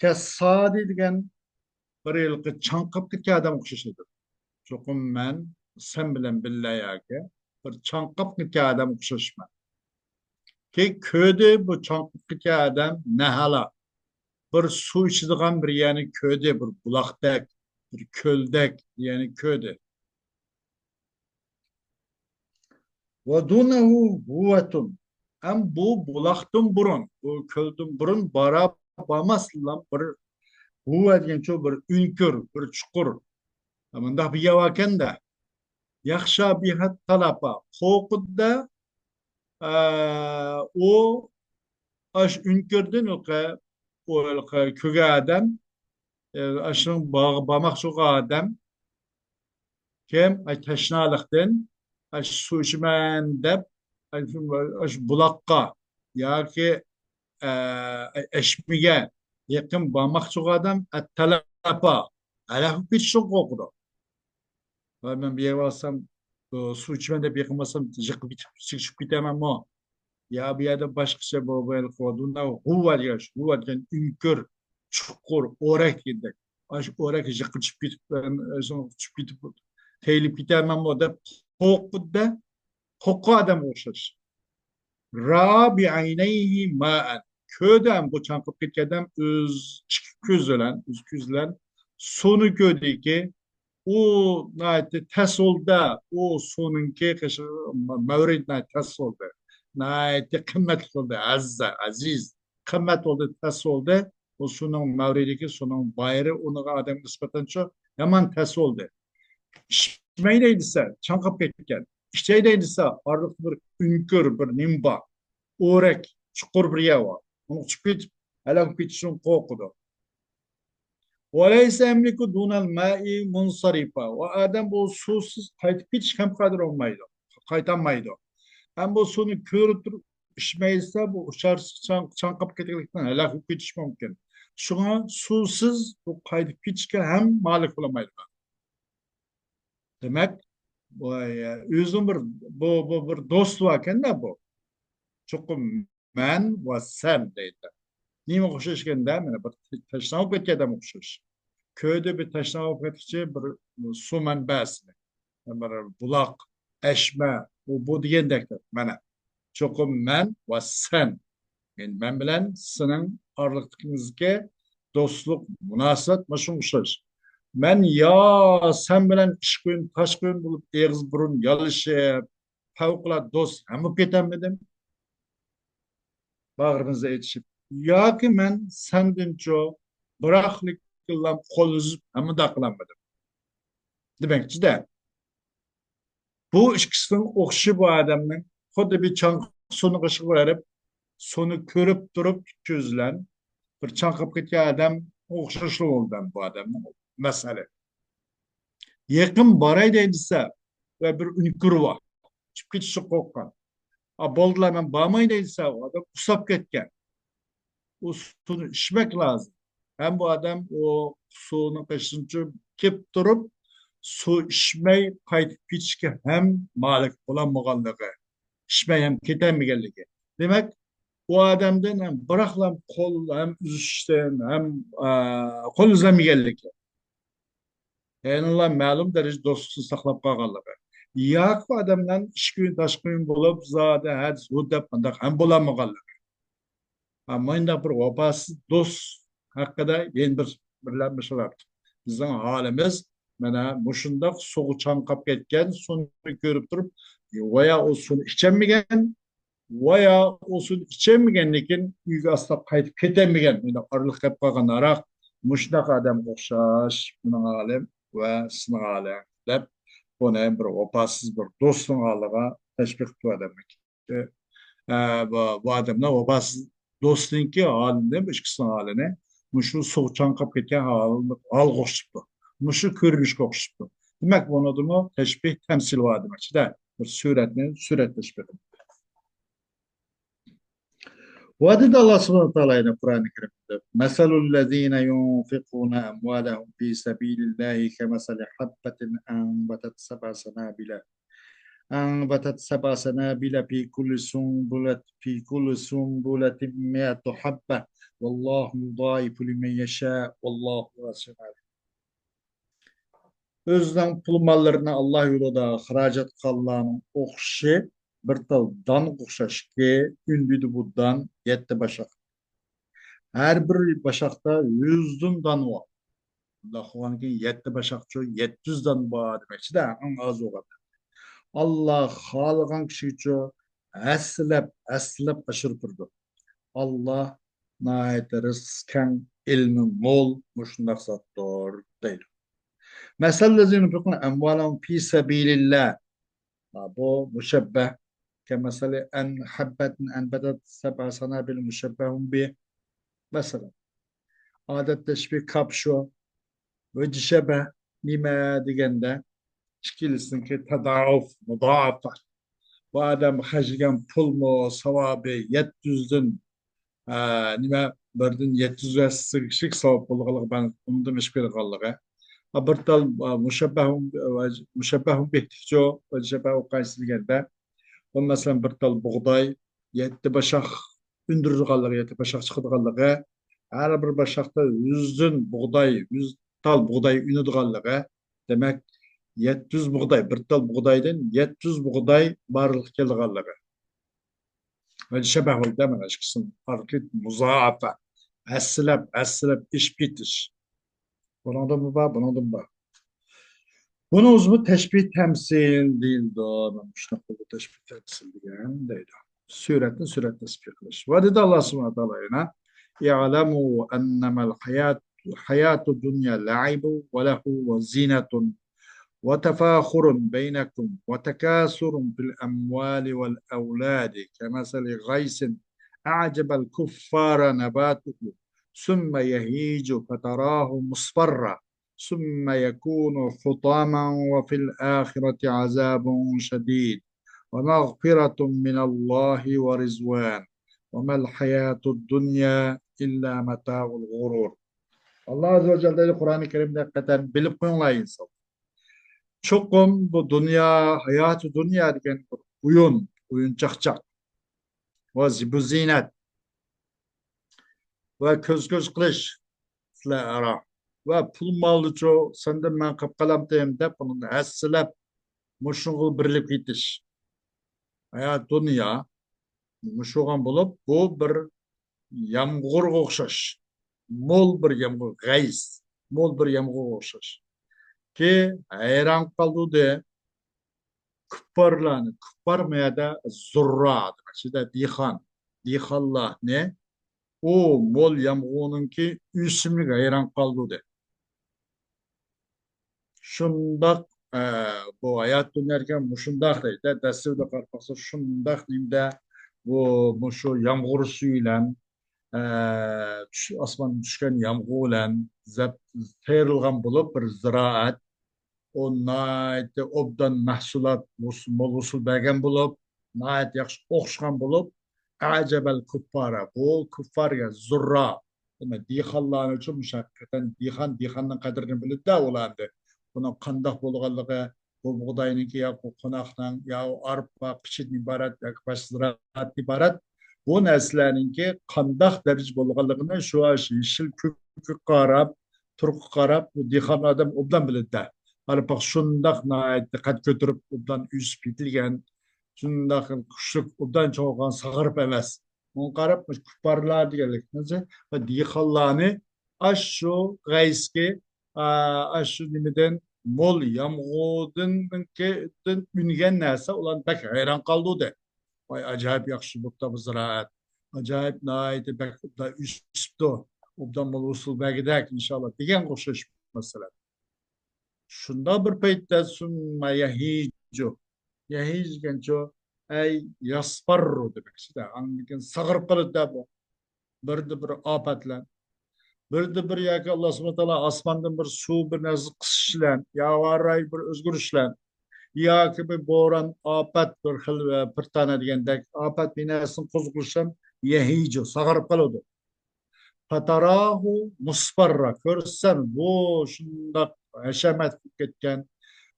كالصاد دېگەن بىر ھېلىقى چاڭقاپ كەتكەن ئادەمگە ئوخشاش ئىدى. چوقۇم مەن سەن بىلەن بىللە ياكى بىر چاڭقاپ كەتكەن ئادەمگە ئوخشاشمەن. كېيىن كۆردى بۇ چاڭقاپ كەتكەن ئادەم نەھلا. بىر سۇ ئىچىدىغان بىر يەرنى كۆردى، بىر بۇلاقتەك، بىر كۆلدەك يەرنى كۆردى. ودونه هوة. ھەم بۇ بۇلاقتىن بۇرۇن، بۇ كۆلدىن بۇرۇن بارا بارماستىنلا بىر ھوة دېگەنچۇ بىر ئۆڭكۈر، بىر چۇقۇر. مۇنداق بىر يەر باركەن-دە. يخشى بها التلفا. قورقىدۇ-دە، ئە، ئۇ ئاشۇ ئۆڭكۈردىن ھېلىقى، ئۇ ھېلىقى كۆرگەن ئادەم، ئە، ئاشۇنىڭ باغ-، بارماقچى بولغان ئادەم كىم؟ ئاي، تەشنالىقتىن، ئاشۇ سۇ ئىچىمەن دەپ، ئاشۇ، ئاشۇ بۇلاققا، ياكى، ئە، ئەشمىگە يېقىن بارماقچى بولغان ئادەم ئەتتەلەپا، ھالاك بولۇپ كېتىشتىن قورقىدۇ. ۋاي، مەن بۇ يەرگە بارسام، سۇ ئىچىمەن دەپ يېقىن بارسام، يىقىلىپ كېتىپ، چۈشۈپ كېتەرمەنمۇ؟ يا بۇ يەردە باشقىچە بۇ، بۇ يەردە قىلىۋاتىدۇ. ھۇۋا دېگەن شۇ، ھۇۋا دېگەن ئۆڭكۈر، چوڭقۇر، ئورەك دېگەندەك. ئاشۇ ئورەك يىقىلىپ چۈشۈپ كېتىپ، چۈشۈپ كېتىپ، تېيىلىپ كېتەرمەنمۇ دەپ قورقىدۇ-دە، قورققان ئادەمگە ئوخشاش. رأى بعينيه ماء. كۆردى ھەم بۇ چاڭقاپ كەتكەن ئادەم ئۆز ئىككى كۆزى بىلەن، ئۆز كۆزى بىلەن سۇنى كۆردىكى، ئۇ ناھايىتى تەس بولدى، ئۇ سۇنىڭكى قېشى، مەۋرىدى ناھايىتى تەس بولدى. ناھايىتى قىممەتلىك بولدى، ئەززە، ئەزىز، قىممەت بولدى، تەس بولدى. ئۇ سۇنىڭ مەۋرىدىكى، سۇنىڭ بايرى ئۇنىڭغا ئادەمگە نىسبەتەنچۇ يامان تەس بولدى. ئىچمەي دەيدىسە، چاڭقاپ كەتكەن. ئىچەي دەيدىسە، ئارىلىقتا بىر ئۆڭكۈر، بىر نېمە بار. ئورەك، چوڭقۇر بىر يەر بار. ئۇنى ئۇچۇپ كېتىپ، ھالاك بولۇپ كېتىشتىن قورقىدۇ. وليس يملك دون الماء منصرفا. ۋە ئادەم بۇ سۇسىز قايتىپ كېتىشكە ھەم قادىر بولمايدۇ. قايتالمايدۇ. ھەم بۇ سۇنى كۆرۈپ تۇرۇپ ئىچمەيسە، بۇ ئۇچارسىز چاڭ-، چاڭقاپ كەتكەنلىكتىن ھالاك بولۇپ كېتىشى مۇمكىن. شۇڭا سۇسىز بۇ قايتىپ كېتىشكە ھەم مالىك بولالمايدۇ. دېمەك، بۇ، ئۆزىنىڭ بىر، بۇ، بۇ بىر دوستى باركەن-دە بۇ. چوقۇم مەن ۋە سەن دەيدۇ. نېمىگە ئوخشاش ئىكەن-دە؟ مانا بىر تەشنا بولۇپ كەتكەن ئادەمگە ئوخشاش. كۆردى بىر تەشنا بولۇپ كەتكۈچى بىر سۇ مەنبەسىنى، بىر بۇلاق، ئەشمە، ئۇ بۇ دېگەندەك. مانا، چوقۇم مەن ۋە سەن، يەنى مەن بىلەن سېنىڭ ئارىلىقىمىزدىكى دوستلۇق مۇناسىۋەت مۇشۇنىڭغا ئوخشاش. مەن يا سەن بىلەن ئىش قويۇن، تاش قويۇن بولۇپ، ئېغىز بۇرۇن يالىشىپ، پەۋقۇلئاددە دوست ھەم بولۇپ كېتەلمىدىم. باغرىمىزدا ئېتىشىپ. ياكى مەن سەندىنچۇ بىراقلا قول ئۈزۈپ ھەم مۇنداق قىلالمىدىم. دېمەكچىدە، بۇ ئىككىسىنىڭ ئوخشىشى بۇ ئادەمنىڭ. خۇددى بىر چاڭقاق سۇنىڭ قېشىغا بېرىپ، سۇنى كۆرۈپ تۇرۇپ كۆز بىلەن بىر چاڭقاپ كەتكەن ئادەم ئوخشاشلا بولدى بۇ ئادەمنىڭ مەسىلە. يېقىن باراي دەيدىسە ۋە بىر ئۆڭكۈرى بار. چۈشۈپ كېتىشكە قورققان. ئا، بولدىلا، مەن بارماي دەيدىسە، ئۇ ئادەم ئۇسساپ كەتكەن. ئۇ سۇنى ئىچمەك لازىم. ھەم بۇ ئادەم ئۇ سۇنىڭ قېشىدىنچۇ كېلىپ تۇرۇپ، سۇ ئىچمەي قايتىپ كېتىشكە ھەم مالىك بولالمىغانلىقى، ئىچمەي ھەم كېتەلمىگەنلىكى. دېمەك، ئۇ ئادەمدىن ھەم بىراقلا قول ھەم ئۈزۈشتىن ھەم، ئا، قول ئۈزەلمىگەنلىكى. يەنىلا مەلۇم دەرىجىدە دوستلۇقنى ساقلاپ قالغانلىقى. ياكى ئادەم بىلەن ئىش قويۇن، تاش قويۇن بولۇپ، زادى ھە، زۇ دەپ مۇنداق ھەم بولالمىغانلىقى. ھا، مۇنداق بىر ۋاپاسىز دوست ھەققىدە يەنە بىر، بىرلەر مىسال ئاپتۇ. بىزنىڭ ھالىمىز مانا مۇشۇنداق سۇغا چاڭقاپ كەتكەن، سۇنى كۆرۈپ تۇرۇپ، ۋايا ئۇ سۇنى ئىچەلمىگەن، ۋايا ئۇ سۇنى ئىچەلمىگەندىن كېيىن ئۆيگە ئاستا قايتىپ كېتەلمىگەن، مۇنداق ئارىلىق قېلىپ قالغان ھاراق، مۇشۇنداق ئادەمگە ئوخشاش مېنىڭ ھالىم ۋە سېنىڭ ھالىڭ دەپ، بۇنى بىر ۋاپاسىز بىر دوستنىڭ ھالىغا تەشبىھ قىلىپ ئادەمنىڭكى، ئە، بۇ، بۇ ئادەمنىڭ ۋاپاسىز دوستىنىڭكى ھالىنى، بۇ ئىككىسىنىڭ ھالىنى مۇشۇ سۇغا چاڭقاپ كەتكەن ھال-، ھالغا ئوخشىتىپتۇ. مۇشۇ كۆرۈنۈشكە ئوخشىتىپتۇ. دېمەك، بۇنىڭدىمۇ تەشبىھ تەمسىل بار دېمەكچىدە. بىر سۈرەتنى سۈرەتلەشكە قىلىپ. ۋە دېدى ئاللا سۇبھانەھۇ ۋە تائالا يەنە قۇرئانى كەرىمدە، مەسەلۇللەزىنە يۇنفىقۇنە ئەمۋالەھۇم فى سەبىلىللاھى كەمەسەلى ھەببەتىن ئەنبەتەت سەبئە سەنابىلە، أنبتت سبع سنابل في كل سنبلة، في كل سنبلة مائة حبة، والله يضاعف لمن يشاء، والله واسع عليم. ئۆزىنىڭ پۇل ماللىرىنى ئاللا يولىدا خىراجەت قىلغانلارنىڭ ئوخشىشى بىر تال دانغا ئوخشاشكى، ئۈندىدە بۇ دان يەتتە باشاق. ھەر بىر باشاقتا يۈزدىن دان بار. بۇنداق قىلغاندىن كېيىن يەتتە باشاقچۇ، يەتتە يۈز دان بار دېمەكچىدە، ئەڭ ئاز بولغاندا. ئاللا خالىغان كىشىگىچۇ ھەسسىلەپ، ھەسسىلەپ ئاشۇرۇپ بېرىدۇ. ئاللا ناھايىتى رىزقى كەڭ، ئىلمى مول، مۇشۇنداق زاتتۇر، دەيدۇ. مەسەللەزىنە يۇنفىقۇنە ئەمۋالەھۇم فى سەبىلىللا. ھا، بۇ مۇشەببەھ. كەمەسەلى ئەن ھەببەتىن ئەنبەتەت سەبئە سەنابىل مۇشەببەھۇن بى. مەسىلەن، ئادەتتە شۇ كاپشۇ، ۋەجىشەبە نېمە دېگەندە، ئىككىلىسىنىڭكى تەداۋۇف، مۇداپە. بۇ ئادەم خەجلىگەن پۇلمۇ، ساۋابى يەتتە يۈزدىن، ئە، نېمە، بىردىن يەتتە يۈزگە كىشىلىك ساۋاب بولغانلىقى، مەن ئۇنىڭدىن ئېشىپ كېلىدىغانلىقى. ھە، بىر تال، ئە، مۇشەببەھۇن، مۇشەببەھۇن بىھتىكچۇ، مۇشەببەھۇ قايسى دېگەندە، بۇ، مەسىلەن، بىر تال بۇغداي يەتتە باشاق ئۈندۈرىدىغانلىقى، يەتتە باشاق چىقىدىغانلىقى، ھەر بىر باشاقتا يۈزدىن بۇغداي، يۈز تال بۇغداي ئۈنىدىغانلىقى، دېمەك، يەتتە يۈز بۇغداي، بىر تال بۇغدايدىن يەتتە يۈز بۇغداي بارلىققا كېلىدىغانلىقى. شەبەھ بولدى مانا ئىككىسىنىڭ ئارقىلىق مۇزائەپە، ھەسسىلەپ، ھەسسىلەپ ئېشىپ كېتىش. بۇنىڭدىنمۇ بار، بۇنىڭدىنمۇ بار. بۇنىڭ ئۆزىمۇ تەشبىھ تەمسىل دېيىلىدۇ. مانا مۇشۇنداق بولىدۇ، تەشبىھ تەمسىل دېگەن دەيدۇ. سۈرەتنى سۈرەت تەشبىھ قىلىش. ۋە دېدى ئاللا سۇبھانەھۇ ۋە تائالا يەنە: اعلموا أنما الحياة، الحياة الدنيا لعب ولهو وزينة وتفاخر بينكم وتكاثر في الأموال والأولاد كمثل غيث أعجب الكفار نباته ثم يهيج فتراه مصفرا ثم يكون حطاما وفي الآخرة عذاب شديد ومغفرة من الله ورضوان وما الحياة الدنيا إلا متاع الغرور. ئاللا ئەززە ۋە جەللە دەيدۇ قۇرئانى كەرىمدە، ھەقىقەتەن بىلىپ قويۇڭلار ئىنسان. چوقۇم بۇ دۇنيا، ھاياتى دۇنيا دېگەن بىر ئويۇن، ئويۇن چاقچاق. ۋە زىبۇ زىينەت. ۋە كۆز كۆز قىلىش سىلەر ئارا. ۋە پۇل مالدىچۇ، سەندىن مەن قىپ قالامتىم دەپ، ئۇنى ھەسسىلەپ، مۇشۇنىڭغا بېرىلىپ كېتىش. ھايات دۇنيا مۇشۇغان بولۇپ، بۇ بىر يامغۇرغا ئوخشاش. مول بىر يامغۇر، غەيس. مول بىر يامغۇرغا ئوخشاش. كى ھەيران قالدۇردى. كۇپپارلارنى، كۇپپار مۇ يەردە زۇررا دېمەكچىدە، دېھقان. دېھقانلارنى ئۇ مول يامغۇرنىڭكى ئۆسۈملۈكى ھەيران قالدۇردى. شۇنداق، ئە، بۇ ھايات دۇنيا دېگەن مۇشۇنداق دەيدۇ. دەسلىپىدە قاراپ باقسا، شۇنداق نېمىدە بۇ، مۇشۇ يامغۇر سۈيى بىلەن، ئە، چۈش-، ئاسماندىن چۈشكەن يامغۇر بىلەن زەپ-، تېرىلغان بولۇپ، بىر زىرائەت، ئۇ ناھايىتى ئوبدان مەھسۇلات ھوس-، مول ھوسۇل بەرگەن بولۇپ، ناھايىتى ياخشى ئوخشىغان بولۇپ، ئەجەبەل كۇپپارا، بۇ كۇپپارگە زۇررا، دېمەك، دېھقانلارنىڭ ئۈچۈن مۇشۇ ھەقىقەتەن دېھقان، دېھقاننىڭ قەدرىنى بىلىدۇ-دە ئۇلار ئەمدى. بۇنىڭ قانداق بولغانلىقى، بۇ بۇغداينىڭكى يا قوناقنىڭ، يا ئارپا، قىچىدىن ئىبارەت ياكى باشقا زىرائەتتىن ئىبارەت، بۇ نەرسىلەرنىڭكى قانداق دەرىجە بولغانلىقىنى شۇ يېشىل كۆككە قاراپ، تۇرقا قاراپ، بۇ دېھقان ئادەم ئوبدان بىلىدۇ-دە. قاراپ باق، شۇنداق ناھايىتى قەد كۆتۈرۈپ، ئوبدان ئۆسۈپ يېتىلگەن، شۇنداق خۇشلۇق، ئوبدان چوڭىغان ساغرىپ ئەمەس. ئۇنىڭغا قاراپ، مۇشۇ كۇپپارلار دېگەنلىك، دېھقانلارنى ئاشۇ غەيسكى، ئا، ئاشۇ نېمىدىن، مول يامغۇردىن، دىن ئۈنگەن نەرسە ئۇلارنى بەك ھەيران قالدۇردى. ۋاي، ئاجايىپ ياخشى بوپتۇ بۇ زىرائەت. ئاجايىپ ناھايىتى بەك ئوبدان ئۆسۈپتۇ. ئوبدان مول ھوسۇل بەرگۈدەك، ئىنشاللا، دېگەنگە ئوخشاش مەسىلە. شۇنداق بىر پەيتتە سۇمما يەھىجۇ. يەھىج دېگەنچۇ، ئەي ياسپاررۇ دېمەكچىدە. ئاندىن كېيىن ساغرىپ قالىدۇ-دە بۇ. بىردە بىر ئاپەتلەر. بىردە بىر ياكى ئاللا سۇبھانەھۇ ۋە تائالا ئاسماندىن بىر سۇ، بىر نەرسە قىسىش بىلەن، يا ۋاراي بىر ئۆزگىرىشلەر، ياكى بىر بوران، ئاپەت، بىر خىل، ئە، پىرتانە دېگەندەك ئاپەت بىر نەرسىنى قوزغىلىشى بىلەن يەھىجۇ، ساغرىپ قالىدۇ. فتراه مصفرا، كۆرسەن، بۇ شۇنداق ھەشەمەت بولۇپ كەتكەن،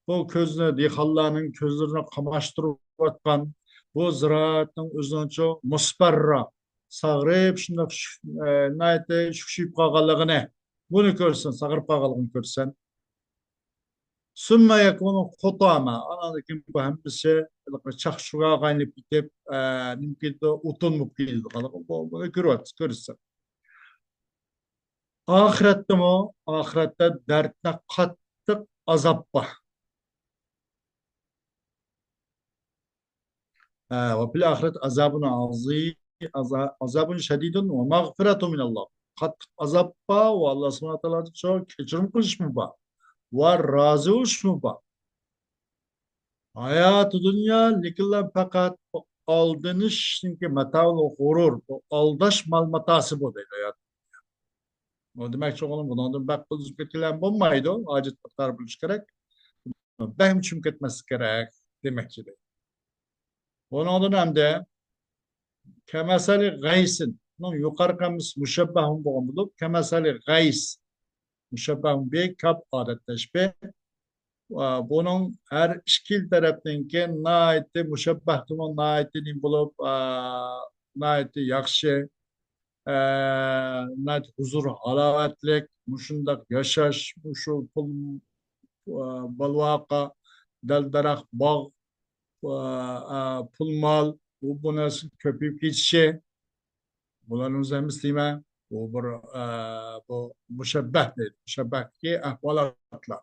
بۇ كۆزنى، دېھقانلارنىڭ كۆزلىرىنى قاماشتۇرۇۋاتقان بۇ زىرائەتنىڭ ئۆزىنىڭچۇ مۇسپەررا، ساغرىپ، شۇنداق شۈك-، ئە، ناھايىتى شۈكشىيىپ قالغانلىقىنى، بۇنى كۆرسەن، ساغرىپ قالغانلىقىنى كۆرسەن. ثم يكون حطاما. ئاندىن كېيىن بۇ ھەممىسى چاقچۇققا ئايلىنىپ كېتىپ، ئە، نېمە كېتىدۇ، ئوتۇن بولۇپ كېتىدۇ. بۇ، بۇنى كۆرۈۋاتىسىز، كۆرىسىز. ئاخىرەتتىمۇ، ئاخىرەتتە دەردناك قاتتىق ئازاب بار. ھە، ۋە فىل ئاخىرەت ئازابۇن ئازىم، ئازا-، ئازابۇن شەدىدۇن ۋە مەغفىرەتۇن مىنەللا. قاتتىق ئازاب بار ۋە ئاللا سۇبھانەھۇ ۋە تائالادىن كەچۈرۈم قىلىشمۇ بار. ۋە رازى بولۇشمۇ بار. ھاياتى دۇنيا، لېكىنلا پەقەت بۇ ئالدىنىشنىڭكى مەتاۋۇل غۇرۇر، بۇ ئالداش مال ماتاسى بۇ دەيدۇ ھايات. ئۇ دېمەكچى بولغىنىم، بۇنىڭدىن بەك قىلىپ كەتكىلى بولمايدۇ، ھاجەت مىقدارى بىلىش كېرەك. بەكمۇ چۈشۈپ كەتمەسلىك كېرەك دېمەكچى دەيدۇ. بۇنىڭدىن ئەمدى كەمەسەلى غەيسىن. بۇنىڭ يۇقىرىقى ھەممىسى مۇشەببەھۇن بولغان بولۇپ، كەمەسەلى غەيس. مۇشەببەھۇن بى، كاپ ئادەت تەشبىھ. ئا، بۇنىڭ ھەر ئىككىلا تەرەپنىڭكى ناھايىتى مۇشەببەھتىمۇ ناھايىتى نېمە بولۇپ، ئا، ناھايىتى ياخشى، ئا، ناھايىتى ھۇزۇر ھالاۋەتلىك، مۇشۇنداق ياشاش، مۇشۇ پۇل، ئا، بال-ۋاقا، دەل-دەرەخ، باغ، ئا، ئا، پۇل-مال، ئۇ بۇ نەرسە كۆپىيىپ كېتىشى، بۇلارنىڭ ھەممىسى نېمە؟ بۇ بىر، ئا، بۇ مۇشەببەھ دەيدۇ. مۇشەببەھتىكى ئەھۋالاتلار.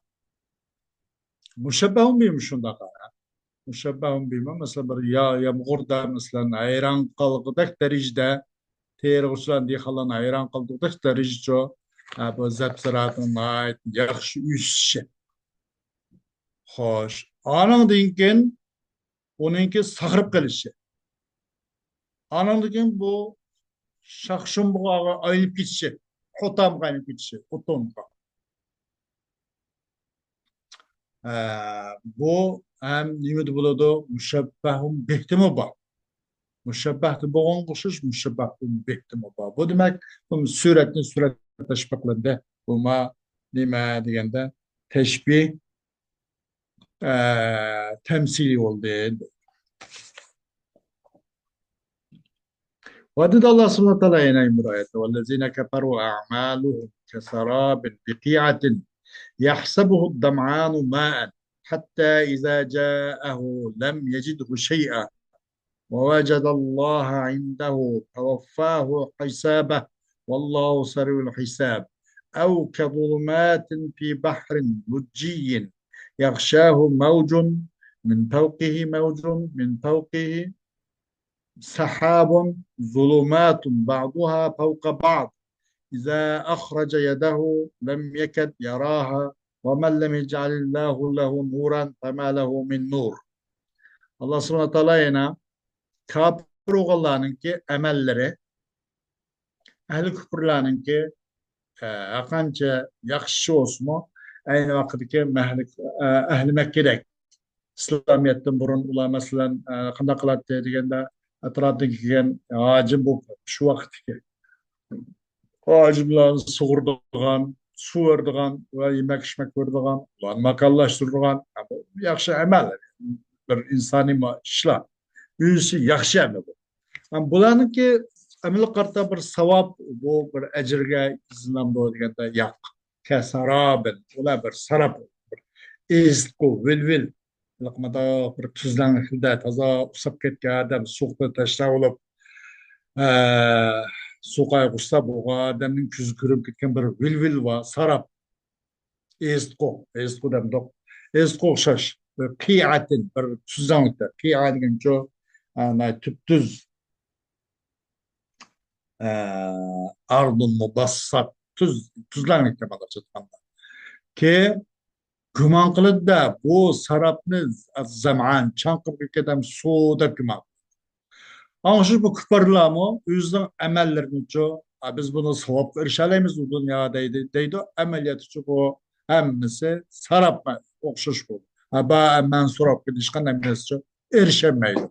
مۇشەببەھۇن بىمۇ شۇنداق. مۇشەببەھۇن بىمۇ، مەسىلەن، بىر يا-، يامغۇردا، مەسىلەن، ھەيران قالغۇدەك دەرىجىدە، تېرىغۇچىلار، دېھقانلارنى ھەيران قالدۇرغۇدەك دەرىجىچۇ، ھە، بۇ زەپسىراتنىڭ ناھايىتى ياخشى ئۆسۈشى. خوش، ئانىڭدىن كېيىن ئۇنىڭكى ساقىرىپ قېلىشى. ئانىڭدىن كېيىن بۇ شاخشۇمبىغا ئايلىنىپ كېتىشى، قوتامغا ئايلىنىپ كېتىشى، قوتۇمغا. ئە، بۇ ھەم نېمىدە بولىدۇ؟ مۇشەببەھۇن بىھتىمۇ بار. مۇشەببەھتە بولغانغا ئوخشاش، مۇشەببەھۇن بىھتىمۇ بار. بۇ دېمەك، بۇ سۈرەتنى سۈرەت تەشبىھ قىلىندى. بۇ ما نېمە دېگەندە، تەشبىھ، ئە، تەمسىلىي بولدى. ۋە دېدى ئاللا سۇبھانەھۇ ۋە تائالا يەنە بىر ئايەتتە، والذين كفروا أعمالهم كسراب بقيعة يحسبه الظمآن ماء حتى إذا جاءه لم يجده شيئا ووجد الله عنده فوفاه حسابه والله سريع الحساب أو كظلمات في بحر لجي يغشاه موج من فوقه موج من فوقه سحاب ظلمات بعضها فوق بعض إذا أخرج يده لم يكد يراها ومن لم يجعل الله له نورا فما له من نور. ئاللا سۇبھانەھۇ ۋە تائالا يەنە كاپىر بولغانلارنىڭكى ئەمەللىرى، ئەھلى كۇپۇرلارنىڭكى، ئە، ھەرقانچە ياخشى بولسىمۇ، ئەينى ۋاقىتتىكى مەھلى-، ئە، ئەھلى مەككىدەك ئىسلامىيەتتىن بۇرۇن ئۇلار، مەسىلەن، ئە، قانداق قىلاتتى دېگەندە، ئەتراپتىن كەلگەن ھاجىم بولۇپ، شۇ ۋاقىتتىكى ھاجىملارنى سۇغۇرىدىغان، سۇ بېرىدىغان ۋە يېمەك-ئىچمەك بېرىدىغان، ئۇلارنى ماكانلاشتۇرىدىغان، ياخشى ئەمەل، بىر ئىنسانىي ما-، ئىشلار. ئۆزى ياخشى ئەمەل بۇ. ھەم بۇلارنىڭكى ئەمەلگە قارىتا بىر ساۋاب، بۇ بىر ئەجىرگە يېزىلامدۇ دېگەندە، ياق. كەسەرابىن، ئۇلار بىر ساراپ، بىر ئېزىتقۇ، ۋىل-ۋىل. ھېلىقى مۇنداق بىر تۈزلەڭلىكتە تازا ئۇسساپ كەتكەن ئادەم سۇغا تەشنا بولۇپ، ئە، سۇ قايغۇسىدا بولغان ئادەمنىڭ كۆزى كۆرۈپ كەتكەن بىر ۋىل-ۋىل بار، ساراپ. ئېزىتقۇ، ئېزىتقۇ دەمدۇق. ئېزىتقۇ ئوخشاش. بىر قىئەتىن، بىر تۈزلەڭلىكتە. قىئە دېگەنچۇ، ئە، تۈپتۈز. ئە، ئارضۇن مۇبەسسات. تۈز، تۈزلەڭلىكتە مانا ئېيتقاندا. كېيىن گۇمان قىلىدۇ-دە، بۇ ساراپنى زەمئان، چاڭقىپ كەتكەن سۇ دەپ گۇمان قىلىدۇ. ئاڭشىش بۇ كۇپارلارمۇ ئۆزىنىڭ ئەمەللىرىنىچۇ، «ئا، بىز بۇنى ساۋابقا ئېرىشەلەيمىز بۇ دۇنيادا» دەيدۇ. ئەمەلىيەتتىچۇ بۇ ھەممىسى ساراپقا ئوخشاش بۇ. ھا، بۇ مەنسۇراتقا ھېچقانداق نەرسىچۇ ئېرىشەلمەيدۇ.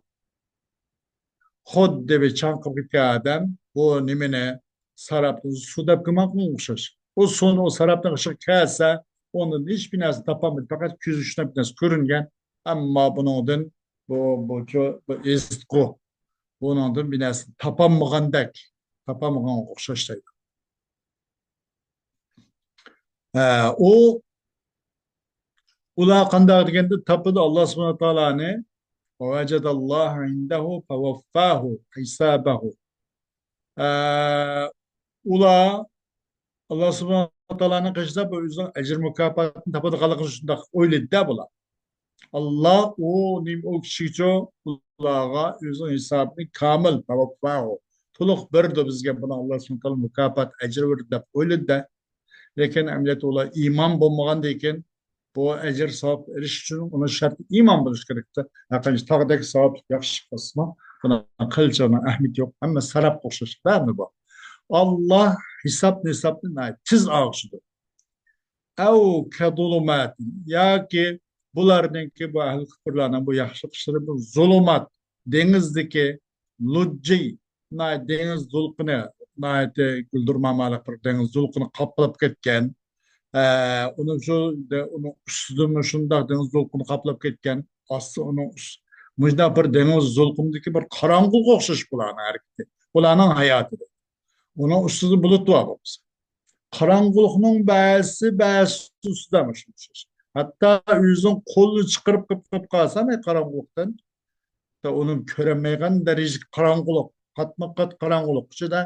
خۇددى بىر چاڭقىپ كەتكەن ئادەم بۇ نېمىنى، ساراپنى سۇ دەپ گۇمان قىلغان ئوخشاش. ئۇ سۇنى ئۇ ساراپنىڭ ئىچىگە كەلسە، ئۇنىڭدىن ھېچبىر نەرسە تاپالمايدۇ. پەقەت كۆزى شۇنداق بىر نەرسە كۆرۈنگەن. ئەمما بۇنىڭدىن بۇ، بۇ، بۇ ئېزىتقۇ. بۇنىڭدىن بىر نەرسە تاپالمىغاندەك، تاپالمىغانغا ئوخشاش دەيدۇ. ھە، ئۇ، ئۇلار قانداق دېگەندە تاپىدۇ ئاللا سۇبھانەھۇ ۋە تائالانى. ووجد الله عنده فوفاه حسابه. ئە، ئۇلار ئاللا سۇبھانەھۇ ۋە تائالانىڭ قېشىدا بۇ ئۆزىنىڭ ئەجىر مۇكاپاتىنى تاپىدىغانلىقىنى شۇنداق ئويلىدى-دە بۇلار. ئاللا ئۇ نېمە، ئۇ كىشىگىچۇ ئۇلارغا ئۆزىنىڭ ھېسابىنى كامىل، فوفاه، تولۇق بېرىدۇ بىزگە، بۇنى ئاللا سۇبھانەھۇ ۋە تائالا مۇكاپات، ئەجىر بېرىدۇ دەپ ئويلىدى-دە. لېكىن ئەمەلىيەتتە ئۇلار ئىمان بولمىغاندىن كېيىن، بۇ ئەجىر، ساۋاب ئېرىشىش ئۈچۈن ئۇنىڭ شەرتى ئىمان بولۇش كېرەك. ھەرقانچە تاغدەك ساۋابلىق ياخشى ئىش قىلسىمۇ، بۇنىڭ قىلچىغىنىڭ ئەھمىيىتى يوق. ھەممە ساراپقا ئوخشاش، بەرىبىر بۇ. ئاللا ھېساب-نېسابنى ناھايىتى تېز ئاغىشىدۇ. ئەۋ كەزۇلۇماتىن، ياكى بۇلارنىڭكى، بۇ ئەھلى كۇپۇرلارنىڭ بۇ ياخشىلىق ئىشلىرى بۇ زۇلۇمات، دېڭىزدىكى لۇججى، ناھايىتى دېڭىز دولقۇنى، ناھايىتى گۈلدۈرمامىلىق بىر دېڭىز دولقۇنى قاپلاپ كەتكەن. ئە، ئۇنىڭ شۇ، ئۇنىڭ ئۈستىدىمۇ شۇنداق دېڭىز دولقۇنى قاپلاپ كەتكەن. ئاستى ئۇنىڭ ئۈست-، مۇشۇنداق بىر دېڭىز دولقۇنىدىكى بىر قاراڭغۇلۇققا ئوخشاش بۇلارنىڭ ھەرىكىتى، بۇلارنىڭ ھاياتى. ئۇنىڭ ئۈستىدە بۇلۇت بار بولمىسا. قاراڭغۇلۇقنىڭ بەزىسى بەزىسى ئۈستىدە مۇشۇ ئوخشاش. ھەتتا ئۆزىنىڭ قولىنى چىقىرىپ قىلىپ قىلىپ قالسا، مەن قاراڭغۇلۇقتىن، ھەتتا ئۇنى كۆرەلمەيدىغان دەرىجىدىكى قاراڭغۇلۇق، قاتمۇ قات قاراڭغۇلۇق ئىچىدە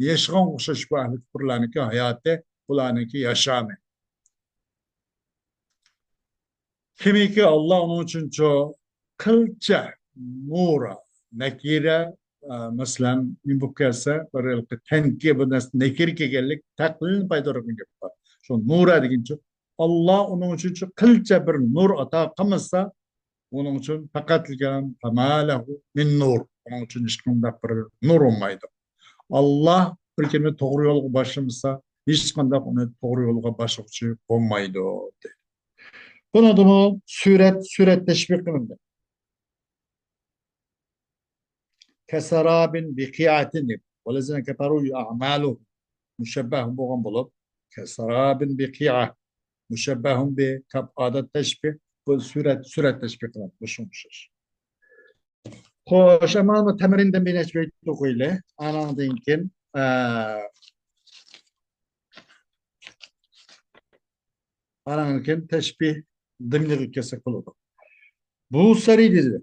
ياشىغانغا ئوخشاش بۇ ئەھلى كۇپۇرلارنىڭكى ھاياتى، بۇلارنىڭكى ياشامى. كىمكى ئاللا ئۇنىڭ ئۈچۈن شۇ قىلچە نۇر، نەكىرە، ئە، مەسىلەن، نېمە بولۇپ كەلسە، بىر ھېلىقى تەنكى بۇ نەرسە نەكىرە كەلگەنلىك تەقلىدنى پايدىلىنىدىغان گەپ بار. شۇ نۇرە دېگىنچە، ئاللا ئۇنىڭ ئۈچۈن شۇ قىلچە بىر نۇر ئاتا قىلمىسا، ئۇنىڭ ئۈچۈن پەقەتلىكەن فەما لەھۇ مىن نۇر. ئۇنىڭ ئۈچۈن ھېچقانداق بىر نۇر بولمايدۇ. ئاللا بىر كىمنى توغرا يولغا باشلىمىسا، ھېچقانداق ئۇنى توغرا يولغا باشلىغۇچى بولمايدۇ، دەيدۇ. بۇنىڭدىمۇ سۈرەت، سۈرەت تەشبىھ قىلىندى. كسراب بقيعة دەپ. والذين كفروا أعمالهم مۇشەببەھ بولغان بولۇپ، كسراب بقيعة مۇشەببەھ بى كاپ ئادەت تەشبىھ، بۇ سۈرەت، سۈرەت تەشبىھ قىلىندى. مۇشۇ ئوخشاش. خوش، ئەمما بۇ تەمرىندىن بىر نەچچە بەيت ئوقۇيلى. ئانىڭدىن كېيىن، ئە، ئانىڭدىن كېيىن تەشبىھ دىمنىغا كەلسەك بولىدۇ. بۇسىرى دېدى.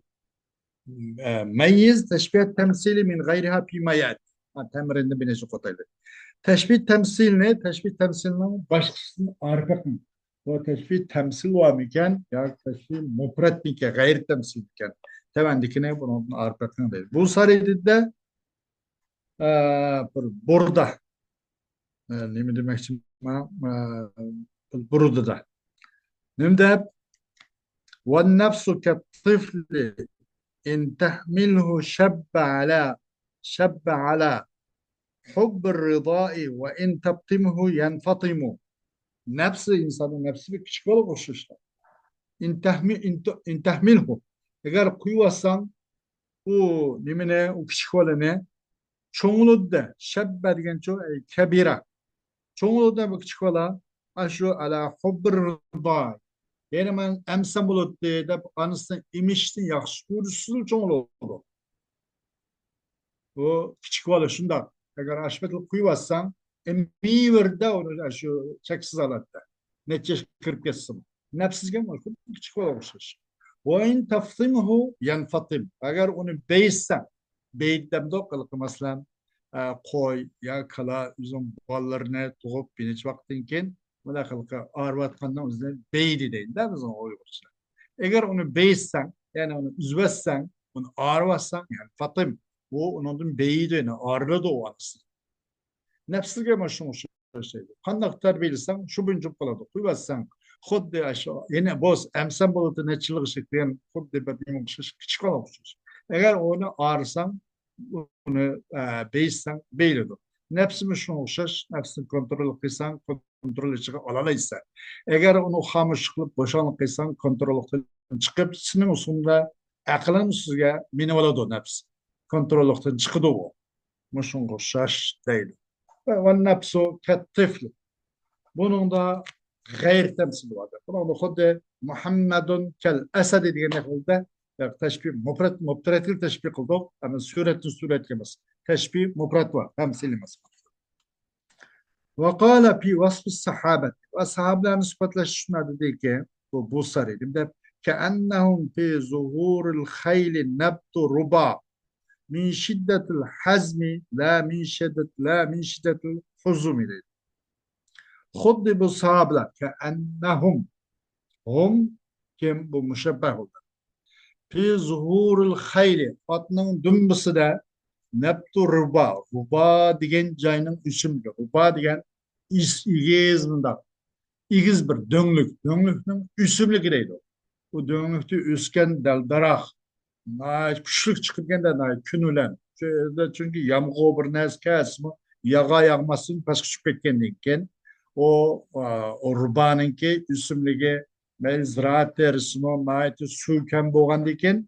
ئە، مەييىز تەشبىھ تەمسىلى مىن غەيرىھا فىما يەتى. ھە، تەمرىندىن بىر نەچچە ئوقۇتايلى. تەشبىھ تەمسىلنى، تەشبىھ تەمسىلنىڭ باشقىسىدىن ئايرىپ بېقىڭ. بۇ تەشبىھ تەمسىل بارمىكەن ياكى تەشبىھ مۇپرەتمىكەن، غەيرىي تەمسىلمىكەن؟ تەۋەندىكىنى بۇنىڭدىن ئايرىپ بېقىڭ دەيدۇ. بۇسىرى دېدى، ئە، بىر بۇردا. ئە، نېمە دېمەكچىمەن؟ ئە، بۇردىدا. نېمە دەپ؟ والنفس كالطفل إن تحمله شب على، شب على حب الرضاع وإن تفطمه ينفطم. نەپسى، ئىنساننىڭ نەپسى بىر كىچىك بالىغا ئوخشاش. إن تحمل، إن ت-، إن تحمله. ئەگەر قويۇۋاتساڭ، ئۇ نېمىنى، ئۇ كىچىك بالىنى چوڭلىدى. شەببە دېگەنچۇ، ئەي، كەبىرە. چوڭلىدى بۇ كىچىك بالا. ئاشۇ ئەلا ھۇببىر رىدا. يەنى مەن ئەمسەم بولاتتى دەپ ئانىسىنى ئېمىشنى ياخشى كۆرۈشىدىن چوڭلىدى. بۇ كىچىك بالا شۇنداق. ئەگەر ئاشۇ پېتىلا قويۇۋاتساڭ، ئېمىۋېرىدۇ ئۇنى شۇ چەكسىز ھالەتتە. نەچچە ياشقا كىرىپ كەتسىمۇ. نەپسىگە خۇددى كىچىك بالىغا ئوخشاش. وإن تفطمه ينفطم. ئەگەر ئۇنى بېيىتسەڭ، بېيىت دەمدۇق، ھېلىقى مەسىلەن، ئە، قوي يا كالا ئۆزىنىڭ بالىلىرىنى تۇغۇپ بىر نەچچە ۋاقىتتىن كېيىن، مۇنداق ھېلىقى ئاغرىۋاتقاننىڭ ئۆزىنى بېيىدۇ دەيدۇ-دە بىزنىڭ ئۇيغۇرچىدا. ئەگەر ئۇنى بېيىتسەڭ، يەنى ئۇنى ئۈزۈۋەتسەڭ، ئۇنى ئاغرىۋاتساڭ، يەنى فاتىم، ئۇ ئۇنىڭدىن بېيىدۇ، يەنى ئاغرىلىدۇ ئۇ ئانىسى. نەپسىگە مانا شۇنىڭغا ئوخشاش دەيدۇ. قانداق تەربىيەلىسەڭ، شۇ بويىچە بولىدۇ. قويۇۋەتسەڭ، خۇددى ئاشۇ، يەنە بولسا ئەمسەم بولىدۇ، نەچچە يىلغىچە دېگەن خۇددى بىر نېمىگە ئوخشاش، كىچىك بالىغا ئوخشاش. ئەگەر ئۇنى ئاغرىساڭ، ئۇنى، ئە، بېيىتسەڭ، بېيىلىدۇ. نەپسىمۇ شۇنىڭغا ئوخشاش، نەپسىنى كونترول قىلساڭ، كونترول ئىچىگە ئالالايسەن. ئەگەر ئۇنى خاموش قىلىپ، بوشاڭلىق قىلساڭ، كونتروللۇقتىن چىقىپ، سېنىڭ ئۈستۈڭدە ئەقلىڭ ئۈستىگە مىنىۋالىدۇ نەپس. كونتروللۇقتىن چىقىدۇ ئۇ. مۇشۇنىڭغا ئوخشاش دەيدۇ. ۋە، ۋە نەپسۇ كەتتىفلى. بۇنىڭدا غەيرىي تەمسىل بار. بۇنىڭدا خۇددى مۇھەممەدۇن كەل ئەسەدى دېگەندەك خىلدا تەشبىھ، مۇپرەت، مۇپرەتكە تەشبىھ قىلدۇق. ئەمما سۈرەتتىن سۈرەتكە ئەمەس. تەشبىھ مۇپرەت بار، تەمسىل ئەمەس. وقال في وصف الصحابة. ۋە ساھابىلەرنى سۈپەتلەش شۇنداق دېدىكى، بۇ، بۇ سارى دەپ، كأنهم في ظهور الخيل نبت ربا من شدة الحزم لا من شدة، لا من شدة الحزم دەيدۇ. خۇددى بۇ ساھابىلەر، كەئەننەھۇم، ھۇم كىم؟ بۇ مۇشەببەھ بولدى. في ظهور الخيل، ئاتنىڭ دۈمبىسىدە، نەبتۇ رۇبا، رۇبا دېگەن جاينىڭ ئۆسۈملۈكى، رۇبا دېگەن ئېگىز مۇنداق، ئېگىز بىر دۆڭلۈك، دۆڭلۈكنىڭ ئۆسۈملۈكى دەيدۇ. بۇ دۆڭلۈكتە ئۆسكەن دەل-دەرەخ ناھايىتى كۈچلۈك چىقىپ كەتكەندە ناھايىتى كۈن بىلەن. چۈنكى يامغۇر بىر نەرسە كەلسىمۇ، ياغا ياغماستىن پەسكە چۈشۈپ كەتكەندىن كېيىن، ئۇ، ئا، ئۇ رۇبانىڭكى ئۆسۈملۈكى، مەيلى زىرائەت تېرىسىمۇ ناھايىتى سۇ كەم بولغاندىن كېيىن،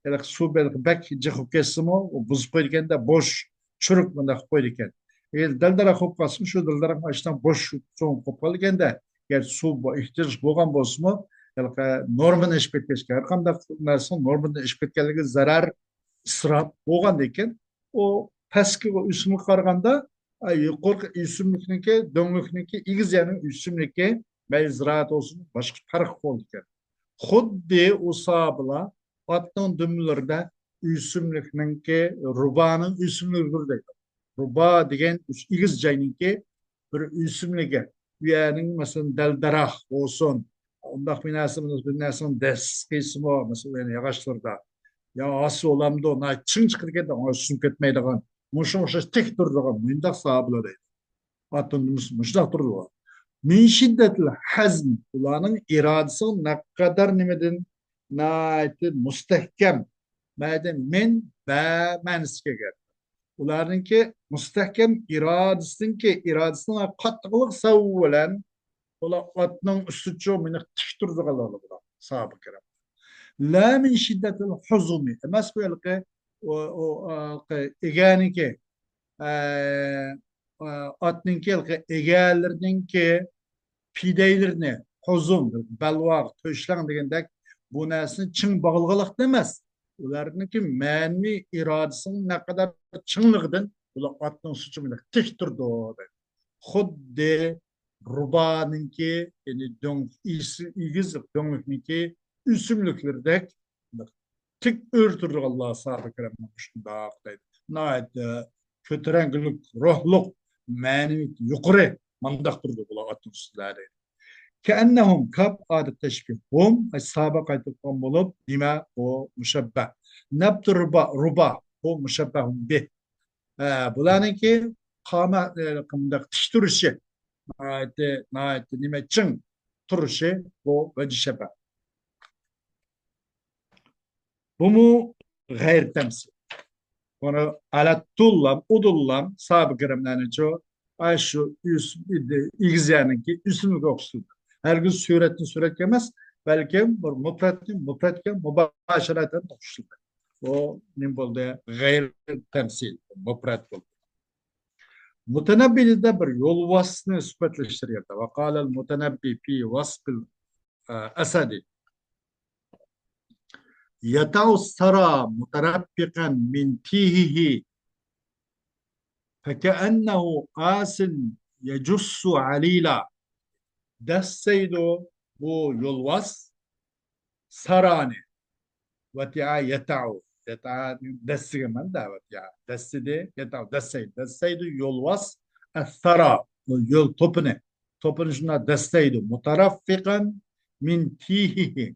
ھېلىقى سۇ بەلكى بەك جىق بولۇپ كەتسىمۇ، ئۇ بۇزۇپ قويىدىكەندە، بوش، چۈرۈك مۇنداق قويىدىكەن. ئەگەر دەل-دەرەخ بولۇپ قالسىمۇ، شۇ دەل-دەرەخ ئىچىدىن بوش چوڭ قوپقانىكەندە، ئەگەر سۇ بو-، ئېھتىياج بولغان بولسىمۇ، ھېلىقى نورمىدىن ئېشىپ كەتكەچكە، ھەر قانداق نەرسىنىڭ نورمىدىن ئېشىپ كەتكەنلىكى زەرەر، ئىسراپ بولغاندىكىن، ئۇ پەسكى ئۇ ئۆسۈملۈككە قارىغاندا، ئە، يۇقىرىقى ئۆسۈملۈكنىڭكى، دۆڭلۈكنىڭكى، ئېگىز يەرنىڭ ئۆسۈملۈكى، مەيلى زىرائەت بولسۇن، باشقا پەرق بولىدىكەن. خۇددى ئۇ ساھابىلار ئاتنىڭ دۈملىرىدە ئۆسۈملۈكنىڭكى، رۇبانىڭ ئۆسۈملۈكى دەيدۇ. رۇبا دېگەن ئېگىز جاينىڭكى بىر ئۆسۈملۈكى. ئۇ يەرنىڭ، مەسىلەن، دەل-دەرەخ بولسۇن، ئۇنداق بىر نەرسە، بىر نەرسىنىڭ دەسسىسىمۇ، مەسىلەن، ياغاچلىردا، يا ھاسىل بولامدۇ، ناھايىتى چىڭ چىقىدىكەن، ئۇنىڭ ئۈستىگە كەتمەيدىغان، مۇشۇ ئوخشاش تىك تۇرىدىغان مۇنداق ساھابىلار دەيدۇ. ئاتنىڭ دۈملىرى مۇشۇنداق تۇرىدۇ. مىن شىددەتىل ھەزم، ئۇلارنىڭ ئىرادىسى نەقەدەر نېمىدىن ناھايىتى مۇستەھكەم. مەدە مىن بە مەنىسىگە كەلگەن. ئۇلارنىڭكى مۇستەھكەم ئىرادىسىنىڭكى، ئىرادىسىنىڭ قاتتىقلىقى سەۋەبى بىلەن ئۇلار ئاتنىڭ ئۈستىچۇ مېنى تىك تۇرىدىغانلار بۇلار، ساھابە كىرام. لا مىن شىددەتىل ھۇزۇمى ئەمەس، بۇ ھېلىقى ئۇ، ئۇ، ئۇ، ئىگەنىكى، ئە، ئە، ئاتنىڭكى ھېلىقى ئىگەلىرىنىڭكى پىدەيلىرىنى، ھۇزۇم، بەلباغ، تۆشلەڭ دېگەندەك بۇ نەرسىنى چىڭ باغلىغانلىقتا ئەمەس. ئۇلارنىڭكى مەنىۋى ئىرادىسىنىڭ نەقەدەر چىڭلىقىدىن ئۇلار ئاتنىڭ ئۈستىچۇ مېنى تىك تۇرىدۇ دەيدۇ. خۇددى رۇبانىڭكى، يەنى دۆڭ-، ئېگىز دۆڭلۈكنىڭكى ئۆسۈملۈكلىرىدەك تىك ئۆرە تۇرىدىغانلار ساھابە كىرامنىڭ شۇنداق دەيدۇ. ناھايىتى كۆتۈرەڭگۈلۈك روھلۇق، مەنىۋىيىتى يۇقىرى، مانداق تۇرىدۇ بۇلار ئاتنىڭ ئۈستىدە دەيدۇ. كەئەننەھۇم كاپ ئادەت تەشبىھ. ھۇم، ئەي ساھابە قايتۇپ قالغان بولۇپ، نېمە؟ ئۇ مۇشەببە. نەبتۇ رۇبا، رۇبا، بۇ مۇشەببەھۇم بىھ. ھە، بۇلارنىڭكى قامە، ئە، مۇنداق تىك تۇرۇشى. ناھايىتى، ناھايىتى نېمە، چىڭ تۇرۇشى بۇ ۋەجھى شەبەھ. بۇمۇ غەيرىي تەمسىل. بۇنى ئەلەتتۇللام، ئۇدۇللام، ساھابە كىراملارنىڭچۇ، ئاي شۇ ئۆس-، ئېگىز يەرنىڭكى ئۆسۈملۈكى ئوخشىتىلدى. ھەرگىز سۈرەتنى سۈرەتكە ئەمەس، بەلكىم بىر مۇپرەتنى مۇپرەتكە مۇباشىرەتەن ئوخشىتىلدى. بۇ نېمە بولدى؟ غەيرىي تەمسىل، مۇپرەت بولدى. مۇتەنەببىدە بىر يولۋاسنى سۈپەتلەشتۈرگەندە، ۋەقالەل مۇتەنەببى فى ۋەسپىل، ئە، ئەسەدى. يەتەئۇ سەرا مۇتەرەففىقەن مىن تىيھىھى فەكەئەننەھۇ ئاسىن يەجۇسسۇ ئەلىلا. دەسسەيدۇ بۇ يولۋاس سارانى. ۋەتىئا يەتەئۇ. يەتەئا دەسسىگەن مەنىدە ۋەتىئا. دەسسىدى، يەتەئۇ دەسسەيدۇ. دەسسەيدۇ يولۋاس ئەسسارا. يول توپىنى. توپىنى شۇنداق دەسسەيدۇ. مۇتەرەففىقەن مىن تىيھىھى.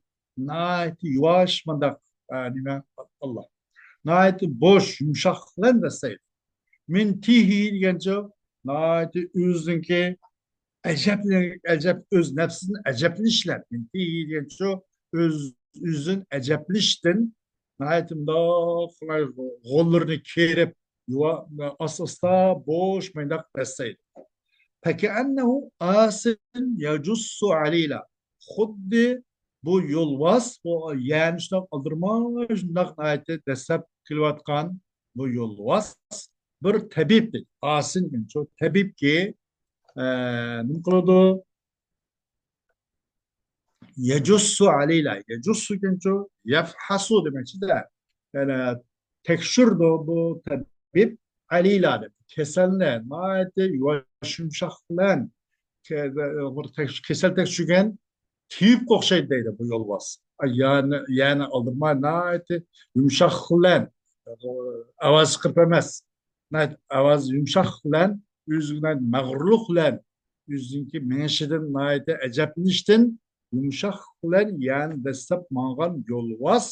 ناھايىتى يۇۋاش مۇنداق، ئە، نېمە، ئاللا. ناھايىتى بوش، يۇمشاق بىلەن دەسسەيدۇ. مىن تىيھى دېگەنچە ناھايىتى ئۆزىنىڭكى ئەجەب، ئەجەب، ئۆز نەپسىدىن ئەجەبلىنىشلەر. مىن تىيھى دېگەنچە ئۆز، ئۆزىدىن ئەجەبلىنىشتىن ناھايىتى مۇنداق قىلاي غوللىرىنى كېرىپ، يۇۋا-، ئاستا-ئاستا بوش مۇنداق دەسسەيدۇ. فەكەئەننەھۇ ئاسىن يەجۇسسۇ ئەلىلا. خۇددى بۇ يولۋاس، بۇ يەنى شۇنداق ئالدىرىماي، شۇنداق ناھايىتى دەسسەپ كېلىۋاتقان بۇ يولۋاس بىر تەبىب دەيدۇ. ئاسىن دېگەنچۇ تەبىبكى، ئە، نېمە قىلىدۇ؟ يەجۇسسۇ ئەلىلا. يەجۇسسۇ دېگەنچۇ يەفھەسۇ دېمەكچىدە. يەنى تەكشۈرىدۇ بۇ تەبىب ئەلىلا دەپ. كېسەلنى ناھايىتى يۇمشاق بىلەن كېسەل تەكشۈرگەن تېۋىپقا ئوخشايدۇ دەيدۇ بۇ يولۋاس. يەنى، يەنى ئالدىرىماي ناھايىتى يۇمشاق بىلەن، ئاۋاز چىقىرىپ ئەمەس، ناھايىتى ئاۋاز يۇمشاق بىلەن، ئۆزىگە ناھايىتى مەغرۇرلۇق بىلەن، ئۆزىنىڭكى مېڭىشىدىن ناھايىتى ئەجەبلىنىشتىن يۇمشاق بىلەن يەنى دەسسەپ ماڭغان يولۋاس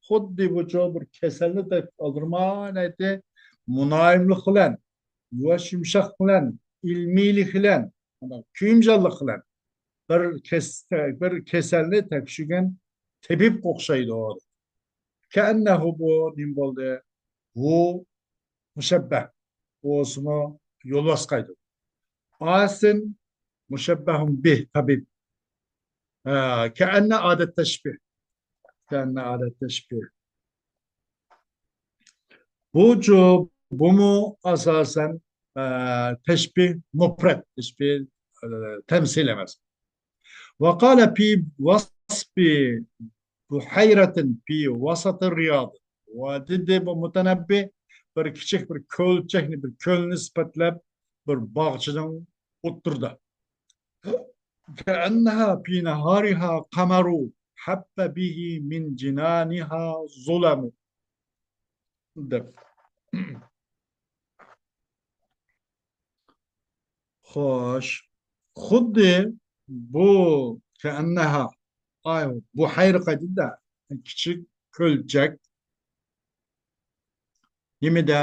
خۇددى بۇچۇ بىر كېسەلنى تېپىپ ئالدىرىماي ناھايىتى مۇلايىملىق بىلەن، يۇمشاق بىلەن، ئىلمىيلىك بىلەن، كۆيۈمچانلىق بىلەن بىر كېس-، بىر كېسەلنى تەكشۈرگەن تېبىبقا ئوخشايدۇ. كەئەننەھۇ بۇ نېمە بولدى؟ ھۇ مۇشەببەھ. بولسىمۇ يولۋاسقايدۇ. ئاسىن مۇشەببەھۇن بىھ تەبىب. ھە، كەئەننە ئادەت تەشبىھ. كەئەننە ئادەت تەشبىھ. بۇچۇ، بۇمۇ ئاساسەن، ئە، تەشبىھ مۇپرەت، تەشبىھ، ئە، تەمسىل ئەمەس. وقال في وصف بحيرة في وسط الرياض. ۋە دېدى بۇ مۇتەنەببى بىر كىچىك بىر كۆلچەكنى، بىر كۆلنى سۈپەتلەپ، بىر باغچىنىڭ ئوتتۇرىدا. كأنها في نهارها قمر حب به من جنانها ظلم. دەپ. خوش. خۇددى بۇ كەئەننەھا، ئاي، بۇھەيرە قايتىدۇ-دە، كىچىك كۆلچەك. نېمىدە؟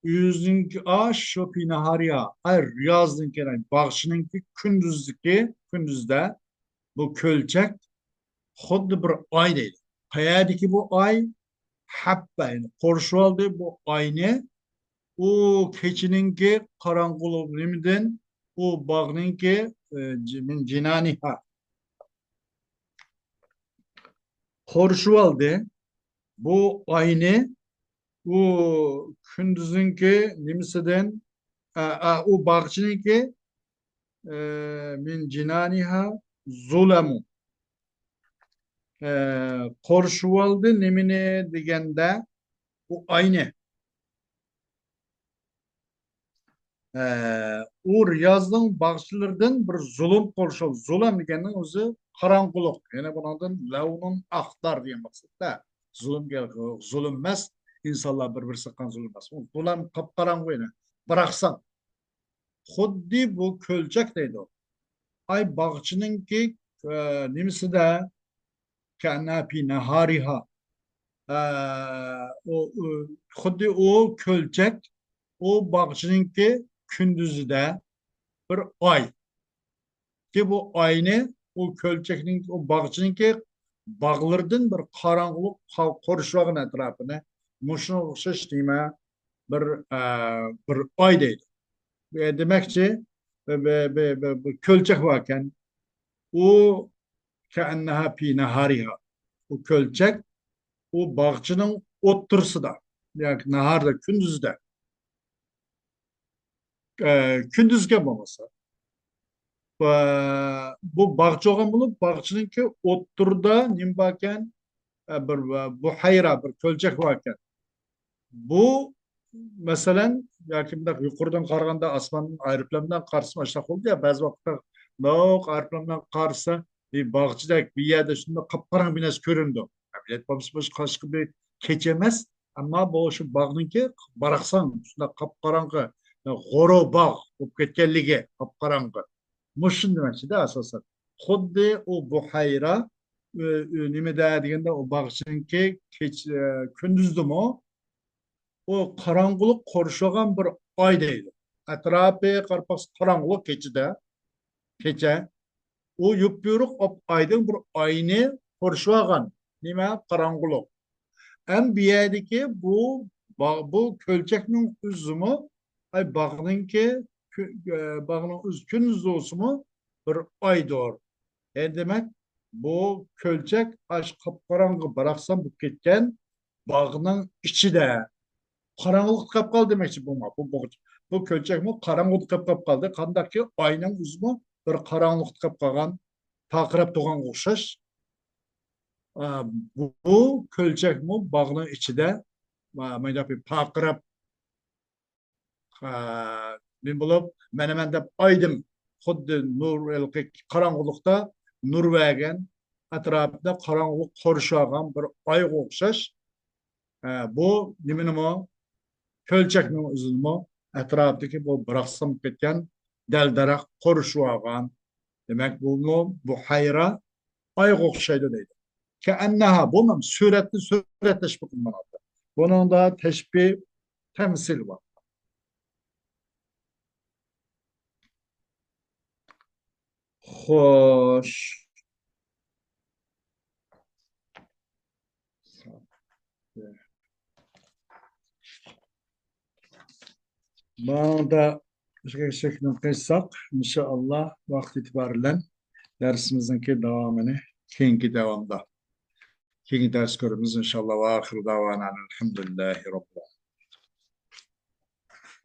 ئۆزىنىڭكى، ئا، شۇ پى نەھارىھا، ئاي، رىيازنىڭكى، باغچىنىڭكى كۈندۈزدىكى، كۈندۈزدە بۇ كۆلچەك خۇددى بىر ئاي دەيدۇ. قەيەردىكى بۇ ئاي؟ ھەببە، يەنى قورشىۋالدى بۇ ئاينى. ئۇ كېچىنىڭكى قاراڭغۇلۇق نېمىدىن؟ ئۇ باغنىڭكى، ئە، جى-، مىن جىنانىھا. قورشىۋالدى بۇ ئاينى، ئۇ كۈندۈزنىڭكى نېمىسىدىن، ئە، ئە، ئۇ باغچىنىڭكى، ئە، مىن جىنانىھا زۇلەمۇ. ئە، قورشىۋالدى نېمىنى دېگەندە، ئۇ ئاينى. ئە، ئۇ رىيازنىڭ باغچىلىرىدىن بىر زۇلۇم قورشاۋ. زۇلەم دېگەننىڭ ئۆزى قاراڭغۇلۇق. يەنى بۇنىڭدىن لەۋنۇن ئاختار دېگەن مەقسەتتە. زۇلۇم، زۇلۇم ئەمەس، ئىنسانلار بىر-بىرسىگە قىلغان زۇلۇم ئەمەس. ئۇ زۇلەم قاپقاراڭغۇ يەنى. بىراقسان. خۇددى بۇ كۆلچەك دەيدۇ. ئاي باغچىنىڭكى، ئە، نېمىسىدە؟ كەئەننەھا پى نەھارىھا. ئە، ئۇ، ئۇ، خۇددى ئۇ كۆلچەك، ئۇ باغچىنىڭكى كۈندۈزىدە بىر ئاي. كى بۇ ئاينى، ئۇ كۆلچەكنىڭ، ئۇ باغچىنىڭكى باغلىرىدىن بىر قاراڭغۇلۇق قا-، قورشىۋالغان ئەتراپىنى. مۇشۇنىڭغا ئوخشاش نېمە؟ بىر، ئە، بىر ئاي دەيدۇ. ئە، دېمەكچى، بىر، بىر، بىر، بىر، بىر كۆلچەك باركەن. ئۇ كەئەننەھا پى نەھارىھا. ئۇ كۆلچەك، ئۇ باغچىنىڭ ئوتتۇرىسىدا. ياكى ناھاردا، كۈندۈزدە. ئە، كۈندۈزگە بولمىسا. ئە، بۇ باغچە بولغان بولۇپ، باغچىنىڭكى ئوتتۇرىدا نېمە باركەن؟ ئە، بىر، ئە، بۇھەيرا، بىر كۆلچەك باركەن. بۇ، مەسىلەن، ياكى مۇنداق يۇقىرىدىن قارىغاندا، ئاسماندىن ئايروپىلان بىلەن قارىسىمۇ ئاشۇنداق بولىدۇ يا، بەزى ۋاقىتتا، مۇنداق ئايروپىلان بىلەن قارىسا، بىر باغچىدەك بىر يەردە شۇنداق قاپقاراڭغۇ بىر نەرسە كۆرۈنىدۇ. ئەمەلىيەتتە بولمىسا، باشقا، باشقا بىر كېچە ئەمەس، ئەمما بۇ شۇ باغنىڭكى باراقسان، شۇنداق قاپقاراڭغۇ، غورو باغ بولۇپ كەتكەنلىكى، قاپقاراڭغۇ. مۇشۇنى دېمەكچىدە ئاساسەن. خۇددى ئۇ بۇھەيرا، ئۆ-، ئۆ-، نېمىدە دېگەندە، ئۇ باغچىنىڭكى كېچە، ئە، كۈندۈزدىمۇ ئۇ قاراڭغۇلۇق قورشىغان بىر ئاي دەيدۇ. ئەتراپى قارىپاقسا قاراڭغۇلۇق كېچىدە، كېچە. ئۇ يوپيورۇق ئاپ-، ئايدىڭ بىر ئاينى قورشىۋالغان. نېمە؟ قاراڭغۇلۇق. ئەم بۇ يەردىكى بۇ باغ، بۇ كۆلچەكنىڭ ئۆزىمۇ، ئاي، باغنىڭكى، كۈ-، ئە، باغنىڭ ئۆزى كۈندۈز بولسىمۇ بىر ئايدۇر. ئە، دېمەك، بۇ كۆلچەك ئاش قاپقاراڭغۇ باراقسان بولۇپ كەتكەن باغنىڭ ئىچىدە. قاراڭغۇلۇقتا قېلىپ قالدى دېمەكچى بۇ، بۇ، بۇ، بۇ كۆلچەكمۇ قاراڭغۇلۇقتا قېلىپ قالدى. قانداقكى ئاينىڭ ئۆزىمۇ بىر قاراڭغۇلۇقتا قېلىپ قالغان، پارقىراپ تۇرغانغا ئوخشاش. ئا، بۇ كۆلچەكمۇ باغنىڭ ئىچىدە، ئا، مۇنداق بىر پارقىراپ، ئا، نېمە بولۇپ، مەنە مەن دەپ ئايدىم. خۇددى نۇر، ھېلىقى قاراڭغۇلۇقتا نۇر بەرگەن، ئەتراپىدا قاراڭغۇلۇق قورشىغان بىر ئايغا ئوخشاش. ئە، بۇ نېمىنىمۇ، كۆلچەكنىڭ ئۆزىنىمۇ ئەتراپىدىكى بۇ بىراقسان بولۇپ كەتكەن دەل-دەرەخ قورشىۋالغان. دېمەك، بۇمۇ بۇھەيرا ئايغا ئوخشايدۇ دەيدۇ. كەئەننەھا، بۇ مانا سۈرەتنى سۈرەتلەش بۇ مانادا. بۇنىڭدا تەشبىھ تەمسىل بار. خوش. ماڭدا شەكلىنى قىلساق، ئىنشائاللا، ۋاقىت ئېتىبارى بىلەن دەرسىمىزنىڭكى داۋامىنى كېيىنكى داۋامدا، كېيىنكى دەرس كۆرىمىز، ئىنشائاللا. ۋە ئاخىرۇ داۋانا ئەنىل ھەمدۇلىللاھى رەببىل ئالەمىن.